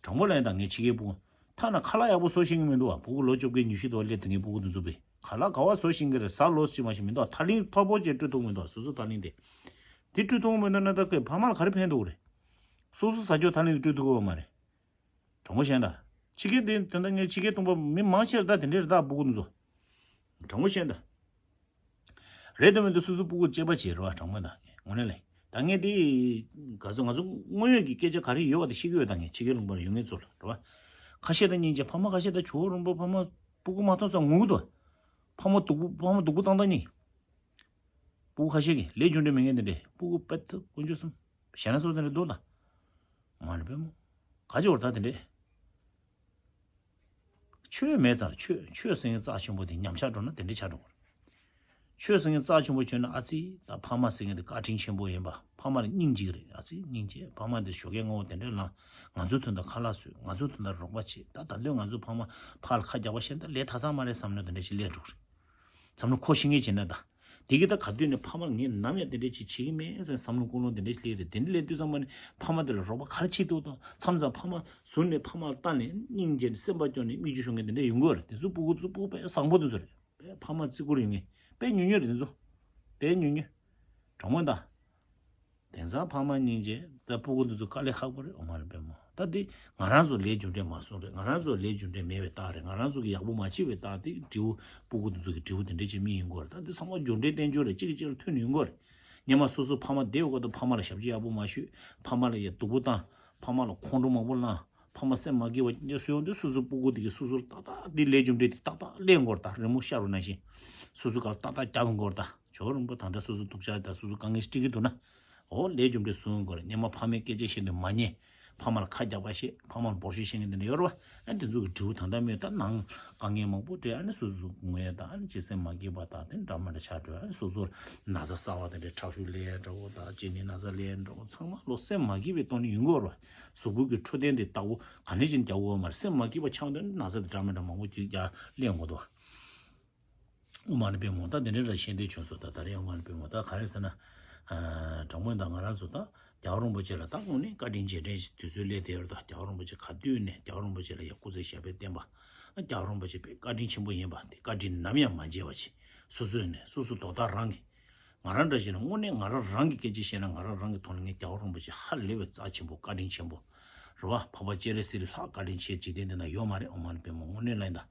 དྲང་པོ་ལབ་ཡིན་ད། ངས་ཕྱི་རྒྱལ་སྤུ་གུ་ཐ་ན་ཁ་ལག་ཡག་པོ་བཟོ་ཤེས་ཀྱི་མི་འདུག་བ། སྤུ་གུ་ལོ་བཅོ་བརྒྱད་ཉི་ཤུ་དུ་སླེབས་དུས་ངའི་སྤུ་གུ་འདི་ཚོ་བས་ཁ་ལག་ག་བ་བཟོ་ཤེས་ཀྱི་རེད། ཟ་ལོ་ཞིག་མ་ཞིག་མི་འདུག། ཐག་རིང་ཐོག་པོ་ཅིག་སྤྲོད་ཐུབ་མི་འདུག། སོ་སོ་ཐག་རིང་དེ། དེ་སྤྲོད་ཐུབ་མི་འདུག་ན་ད་ཁོས་ཕ་མ་ལ་ག་རེ་ཕན་ཐོགས་རེད། སོ་སོ་ཟ་རྒྱུ་ཐག་རིང་དུ་སྤྲོད་ཐུབ་ཀྱི་ཡོད་མ་རེད། དྲང་པོ་བཤད་ད། ཕྱི་རྒྱལ་དེ་དེ་འདྲ་ངས་ཕྱི་རྒྱལ་སྟོང་པ་མི་མང་ཆེ་ར་ད་དེ་འདྲས་རེད་ད། སྤུ་གུ་འདི་ཚོ། དྲང་པོ་བཤད་ད། རེད་དམ་མི་འདུག། སོ་སོ་སྤུ་གུ་གཅེས་པ་བྱེད་རོགས། དྲང་པོ་ད་དངོས་གནས་ལས། ད་ངས་དེ་ག་ཚོད་ང་ཚོ་དངོས་ཡོད་ཀྱི་སྐད་ཆ་ག་རེ་ཡོད་པ་དེ་བཤད་ཀྱི་ཡོད། ད་ངས་ཕྱི་རྒྱལ་ལུང་པར་ཡོད་མཁན་ཚོ་ལ་རེད་བ། ཁ་ཤས་ད་སྙིང་རྗེ། ཕ་མ་ཁ་ཤས་ད་ཇོ་བོ་རིན་པོ་ཕ་མ་སྤུ་གུ་མ་མཐོང་ཙང་ངུ་གི་འདུག། ཕ་མ་སྡུག་པོ་ཕ་མ་སྡུག་པོ་བཏང་བཏང་ནི། སྤུ་གུ་ཁ་ཤས་ཀྱིས་ལས་རྒྱུ་འབྲས་མེད་མཁན་དེ་འདྲས། སྤུ་གུ་དཔེ་ཐུབ་དཀོན་མཆོག་གསུམ། ཞེ་ན་སོགས་དེ་འདྲས་འདུག་ད། མ་ནི་དཔེ་མོ། ག་ཅི་བར་ད་དེ་འདྲས། ཆོས་མེད་ཙང་ཆོས་ཆོས་ཟེར་མཁན་རྩ་ཆེན་པོ་དེ་ཉམས་ཆག་འགྲོ་ན་དེ་འདྲས་ཆགས་འགྲོ་གི་རེད། ཆོས་ཟེར་མཁན་རྩ་ཆེན་པོ་བྱོས་ན་ཨ་ཙི་ད་ཕ་མ་ཟེར་མཁན་དེ་བཀའ་དྲིན་ཆེན་པོ་ཡིན་པ། ཕ་མ་ལ་སྙིང་རྗེ་རེད། ཨ་ཙི་སྙིང་རྗེ། ཕ་མ་དེ་ཞོགས་ཀས་སྔ་པོ་དེ་འདྲས་ལངས། ང་ཚོའི་དོན་དུ་ཁ་ལག་བཟོས། ང་ཚོའི་དོན་དུ་རོགས་པ་བྱས། ད་ད་ལོས་ང་ཚོའི་ཕ་མ་ཕར་ལ་ཁ་རྒྱག་པ་བཤད་ན་ད་ལས་ཐ་ཚང་མ་རེད་བསམ་ནས་དེ་འདྲས་ཞིག་སླེབས་འགྲོ་གི་རེད། བསམ་བློ་འཁོར་ཤེས་མཁན་བྱས་ན་ད། དེ་གི་ད་ག་དུས་ནས་ཕ་མར་ངས་ནམ་ཡང་དེ་འདྲས་ཅིག་བྱེད་ཀྱི་མེད་ཟེར་བསམ་བློ་ཀུན་སློང་དེ་འདྲས་ཅིག་སླེབས་རེད། དེ་འདྲས་སླེབས་དུས་ཙམ་པ་ནས་ཕ་མ་དེ་ལ་རོགས་པ་ག་རེ་བྱེད་ཐུབ་དང་། མཚམས་མཚམས་ཕ་མ་ཟུར་ནས་ཕ་མ་ལ་ལྟ་ནས་སྙིང་རྗེ་ནས་སེམས་པ་སྐྱོ་ནས་མིག་ཆུ་ཤོར་མཁན་དེ་འདྲས་ཡོང་གི་ཡོད་རེད། དེ་ཚོ་སྤུ་གུ་ཚོ་སྤུ་གུ་དཔེ་བཟང་པོ་དེ་ཚོ་རེད། དཔེ་ཕ་མ་བརྩི་བཀུར་ཡོད་མཁན་དཔེ་ཉུང་ཉུང་རེད། དེ་ཚོ་དཔེ་ཉུང་ཉུང་། གྲོགས་མོ་ད། དེང་སང་ཕ་མ་སྙིང་རྗེ་ད་སྤུ་གུ་འདི་ཚོ་དཀའ་ལས་ཁག་པོ་རེད། ཨོ་མ་རེད་པས་མོ། ད་འདི་ང་རང་ཚོ་ལས་རྒྱུ་འབྲས་མ་སོང་རེད། ང་རང་ཚོ་ལས་རྒྱུ་འབྲས་མེད་པའི་རྟགས་རེད། ང་རང་ཚོ་གི་ཡག་པོ་མ་བྱས་པའི་རྟགས་དེ་འབྲས་བུ་སྤུ་གུ་འདི་ཚོ་གི་འབྲས་བུ་དེ་འདྲས་ཅིག་སྨིན་ཡོང་གི་རེད། ད་འདི་ཚང་མ་རྒྱུ་འབྲས་བསྟན་བཅོས་རེད། གཅིག་གིས་གཅིག་ལ་མཐུན་ཡོང་གི་རེད། སྔོན་མ་སོ་སོ་ཕ་མ་བདེ་བའི་སྐབས་དུ་ཕ་མ་ལ་ཞབས་ཕྱི་ཡག་པོ་མ་ཞུས། ཕ་མ་ལ་ཡ་སྡུག་པོ་བཏང་། ཕ་མ་ལ་ཁོང་ཁྲོ་མང་པོ་ལངས། ཕ་མ་སེམས་མ་སྐྱིད་པ་སུ་ཡོང་དུས་སོ་སོ་སྤུ་གུ་དེ་གིས་སོ་སོར་ཏག་ཏག་འདི་ལས་རྒྱུ་འབྲས་དེ་ཏག་ཏག་ལེན་དགོས་རེད། ད་རི་མོ་ཤར་རུ་ནང་བཞིན་སོ་སོ་ག་ལ་ཏག་ཏག་རྒྱབ་དགོས་རེད། ད་ཇོ་རིན་པོ་ད་ལྟ་སོ་སོ་སྡུག་ཅག་ད་སོ་སོ་དཀའ་ངལ་འཕྲད་ཀྱི་འདུག་ན། འོ་ལས་རྒྱུ་འབྲས་སུ་ཡོང་དགོས་རེད། སྔོན་མ་ཕ་མས་སྐད་ཆ་བཤད་ནས་མ་ཉན། ཕ་མ་ལ་ཁ་རྒྱག་པ་བཤད། ཕ་མ་ལ་འབོར་ཆེན་བཤད་མཁན་དེ་འདྲ་ཡོད་རེད་བ། ཨ་དེ་ཚོ་གི་འབྲས་བུ་ད་ལྟ་སྨིན། ད་ནང་དཀའ་ངལ་མང་པོ་འཕྲད། ཨ་ནི་སོ་སོ་ངོས་ད་ཨ་ནི་ཅི་སེམས་མ་སྐྱིད་པ་ད་དེ་འདྲ་མི་འདྲ་ཆགས་འགྲོ། ཨ་ནི་སོ་སོར་ན་ཚ་གསར་བ་དེ་འདྲ་ཁྲག་ཤུགས་སླེབས་འདྲ་བོ་ད་གཅིན་སྙི་ན་ཚ་སླེབས་འདྲ་བོ་ཚང་མ་ལོ་སེམས་མ་སྐྱིད་པའི་ཐོག་ནས་ཡོང་གི་ཡོད་རེད་བ། གཟུགས་པོ་གི་འཕྲོད་བསྟེན་དེ་ལྟ་བུ་ག་ནས་ཅིག་རྒྱག་དགོས་མ་རེད། སེམས་མ་སྐྱིད་པ་ཆགས་དུས་ན་ཚ་དེ་འདྲ་མི་འདྲ་མང་པོ་ཅིག་རྒྱག་སླེབས་འགོ་འདུག་བ། ཨོ་མ་ཎི་པདྨེ་ཧཱུྃ། ད་དེ་འདྲའི་ར་ཤེས་འདོད་བྱུང་སོང་། ད་ད་རེས་ཨོ་མ་ཎི་པདྨེ་ཧཱུྃ། ད་ག་རེ་ཟེར་ན། དྲང་པོ་ད་ང་རང་ཚོ་ད་རྒྱལ་བ་རིན་པོ་ཆེ་ལ་ད་དངོས་གནས་བཀའ་དྲིན་རྗེས་དྲན་ཞིག་དུས་ཚོད་སླེབས་བསྡད་ཡོད་རེད། ད་རྒྱལ་བ་རིན་པོ་ཆེ་ག་དུས་ནས་རྒྱལ་བ་རིན་པོ་ཆེ་ལ་ཡ་སྐུ་ཚེ་ཞབས་པད་བརྟན་པ། རྒྱལ་བ་རིན་པོ་ཆེ་དཔེ་བཀའ་དྲིན་ཆེན་པོ་ཡིན་པ་དེ་བཀའ་དྲིན་ནམ་ཡང་མ་བརྗེད་པ་བྱེད། སོ་སོས་ནས་སོ་སོ་དོ་བདག་རང་གིས། ང་རང་འདྲ་བྱས་ན་དངོས་གནས་ང་རང་རང་གི་སྐད་ཆ་བཤད་ན་ང་རང་རང་གི་ཐོག་ནས་ངས་རྒྱལ་བ་རིན་པོ་ཆེ་ཧ་ལས་པའི་རྩ་ཆེན་པོ་བཀའ་དྲིན་ཆེན་པོ་རེད་བ། འཕགས་པ་སྤྱན་རས་གཟིགས་ལྷག་བཀའ་དྲིན་ཆེ་འཇིག་རྟེན་འདི་ན་ཡོད་མ་རེད། ཨོ་མ་ཎི་པདྨེ་ཧཱུྃ། དངོས་གནས་ལ་ཡིན་ད།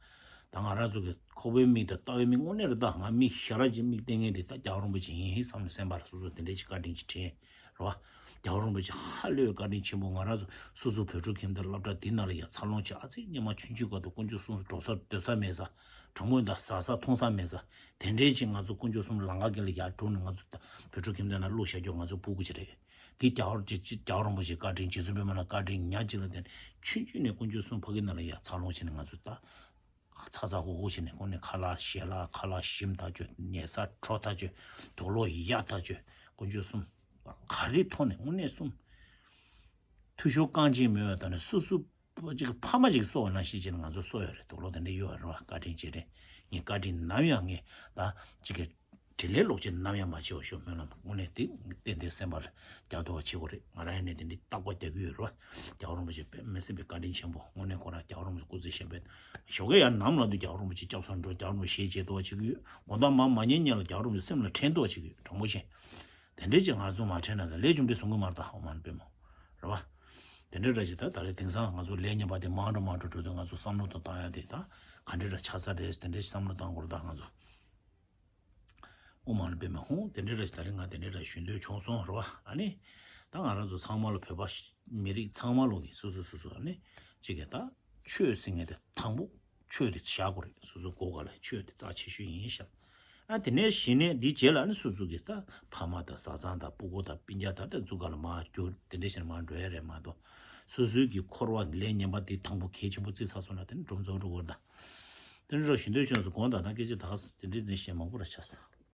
ད་ང་རང་ཚོ་གི་ཁོག་པའི་མིག་དང་ལྟ་བའི་མིག་དངོས་གནས་རེད། ད་ང་མིག་ཞར་གྱི་མིག་བསྟན་མཁན་དེ་ད་རྒྱལ་བ་རིན་པོ་ཆེ་ཡིན་བསམ་ནས་སེམས་པ་ལ་སོ་སོ་དེ་འདྲའི་ཅིག་བཀའ་དྲིན་ཅིག་དྲན་རེད་བ། རྒྱལ་བ་རིན་པོ་ཆེ་ཧ་ལས་པའི་བཀའ་དྲིན་ཆེན་པོ། ང་རང་ཚོ་སོ་སོ་བོད་ཕྲུག་ཁྱིམ་དང་སློབ་གྲྭ་འདི་ནང་ལ་ཡ་འཚར་ལོངས་བྱས། ཨ་ཙི་སྔོན་མ་ཆུང་ཆུང་སྐབས་དུ་དཀོན་མཆོག་གསུམ་འགྲོ་ས་སྡོད་ས་མེད་ས། དྲང་པོ་ཡིན་ད་ཟ་ས་འཐུང་ས་མེད་ས། དེ་འདྲའི་ཅིག་ང་ཚོ་དཀོན་མཆོག་གསུམ་ལམ་ཁ་སྒང་ལ་ཡར་དྲུད་ནས་ང་ཚོ་ད་བོད་ཕྲུག་ཁྱིམ་སྡེ་ནང་བླུགས་བཞག་རྒྱུ་ང་ཚོ་སྤུ་གུ་ཅིག་རེད། འདི་རྒྱལ་བ་རྗེ་རྒྱལ་བ་རིན་པོ་ཆེའི་བཀའ་དྲིན། རྗེ་བཙུན་པད་མ་ལ་བཀའ་དྲིན་ཉག་གཅིག་ལ་བརྟེན་ཆུང་ཆུང་ནས་དཀོན་མཆོག་གསུམ་ཕ་གི་ནང་ལ་ཡར་འཚར་ལོངས་བྱས་ནས་ང་ཚོ་ད་ཚ་ཚ་ཧུ་ཧུ་བྱས་ནས་དངོས་གནས་ཁ་ལག་ཞལ་ལག་ཁ་ལག་ཞིམ་ཐག་ཆོད། ཉལ་ས་དྲོ་ཐག་ཆོད། དུག་ལོག་ཡག་ཐག་ཆོད། དཀོན་མཆོག་གསུམ་ག་རེ་ཐོག་ནས་དངོས་གནས་གསུམ་འཐུས་ཤོར་རྐང་གཅིག་མེད་པའི་ཐོག་ནས་སོ་སོ་ཅིག་ཕ་མ་ཅིག་གསོ་བ་ནང་བཞིན་བྱས་ནས་ང་ཚོ་གསོ་ཡོད་རེད། དུག་ལོག་དེ་འདྲ་ཡོད་རེད་བ། བཀའ་དྲིན་རྗེས་དྲན། ངས་བཀའ་དྲིན་ནམ་ཡང་ངས་ད་ཅིག་གི་དྲིན་ལན་ལོག་བྱེད་ནམ་ཡང་མ་བྱེད་པ་ཤོག་སྨོན་ལམ་དངོས་གནས་དེ་ཏན་ཏན་སེམས་པ་ལ་རྒྱག་ཐུབ་པ་བྱེད་དགོས་རེད། ང་རང་ཡིན་ནའི་དེ་འདྲའི་རྟག་པར་རྒྱག་གི་ཡོད་རེད་བ། རྒྱལ་བ་རིན་པོ་ཆེ་དཔེ་མི་སྲིད་པའི་བཀའ་དྲིན་ཆེན་པོ། དངོས་གནས་ཁོ་རང་རྒྱལ་བ་རིན་པོ་ཆེ་སྐུ་ཚེ་ཞབས་པད། ཞོགས་ཀས་ཡར་ནམ་ལངས་དུས་རྒྱལ་བ་རིན་པོ་ཆེ་སྐྱབས་སུ་འགྲོ། རྒྱལ་བ་རིན་པོ་ཆེ་ཞལ་མཇལ་ཐུབ་པ་བྱེད་ཀྱི་ཡོད། དགོང་དག་མར་མ་ཉལ་སྔོན་ལ་རྒྱལ་བ་རིན་པོ་ཆེ་སེམས་ལ་དྲན་ཐུབ་པ་བྱེད་ཀྱི་ཡོད། དྲང་པོ་བཤད། དེ་འདྲའི་ཅིག་ང་ཚོ་མ་དྲན་ན་ད་ལས་རྒྱུ་འབྲས་བཟང་གི་མ་རེད་ད། ཨོ་མ་ཎི་པདྨེ་ཧཱུྃ། རེད་བ། དེ་འདྲའི་འདྲ་ཅིག་ད་ད་རེས་དེང་སང་ང་ཚོ་ལས་ངན་པ་དེ་མང་དྲགས་མང་དྲགས་འགྲོ་དུས་ང་ཚོ་བསམ་བློ་དང་བཏང་ཡ་དེ་ད་ག་འདྲ་འདྲ་ཆགས་ཚར་རེད། དེ་འདྲའི་བསམ་བློ་བཏང་དགོས་རེད་ད་ང་ཚོ། ཨོ་མ་ཎི་པདྨེ་ཧཱུྃ། དེ་འདྲའི་འདྲ་ཅིག་ད་རེས་ང་དེ་འདྲའི་འདྲ་ཞུ་འདོད་བྱུང་སོང་། རེད་བ། ཨ་ནི་ད་ང་རང་ཚོ་ཚང་མ་ལ་བོད་པ་མི་རིགས་ཚང་མ་ལོ་གི་སོ་སོ་སོ་སོ་ཨ་ནི་ཅིག་གི་ད་ཆོས་ཟེར་མཁན་དེ་དང་པོ་ཆོས་དེ་བཞག་དགོས་རེད། སོ་སོ་མགོ་སྒང་ལ་ཆོས་དེ་རྩ་ཆེ་ཤོས་ཡིན་ཤག་ཨ་དེ་ནས་གཞི་ནས་འདི་རྗེས་ལ་ནི་སོ་སོ་གི་ད་ཕ་མ་དང་བཟའ་ཚང་དང་སྤུ་གུ་དང་སྤུན་ཀྱག་ད་ལྟ་འཛུགས་ག་ལ་མར་རྒྱུག་དེ་འདྲ་ཞིག་མར་འགྲོ་ཡ་རེད་མ་གཏོགས། སོ་སོའི་གི་འཁོར་བ་ལས་ངན་པ་དེ་དང་པོ་གལ་ཆེན་པོ་བརྩི་ཚར་སོང་ན་དེ་ནི་འགྲོ་རྫོགས་འགྲོ་དགོས་རེད་ད། དེ་འདྲ་ཞུ་འདོད་བྱུང་སོང་། དགོངས་དག་ད་སྐད་ཆ་ད་དེ་འདྲ་དེ་བཤད་མང་པོ་ར་ཆགས་སོང་།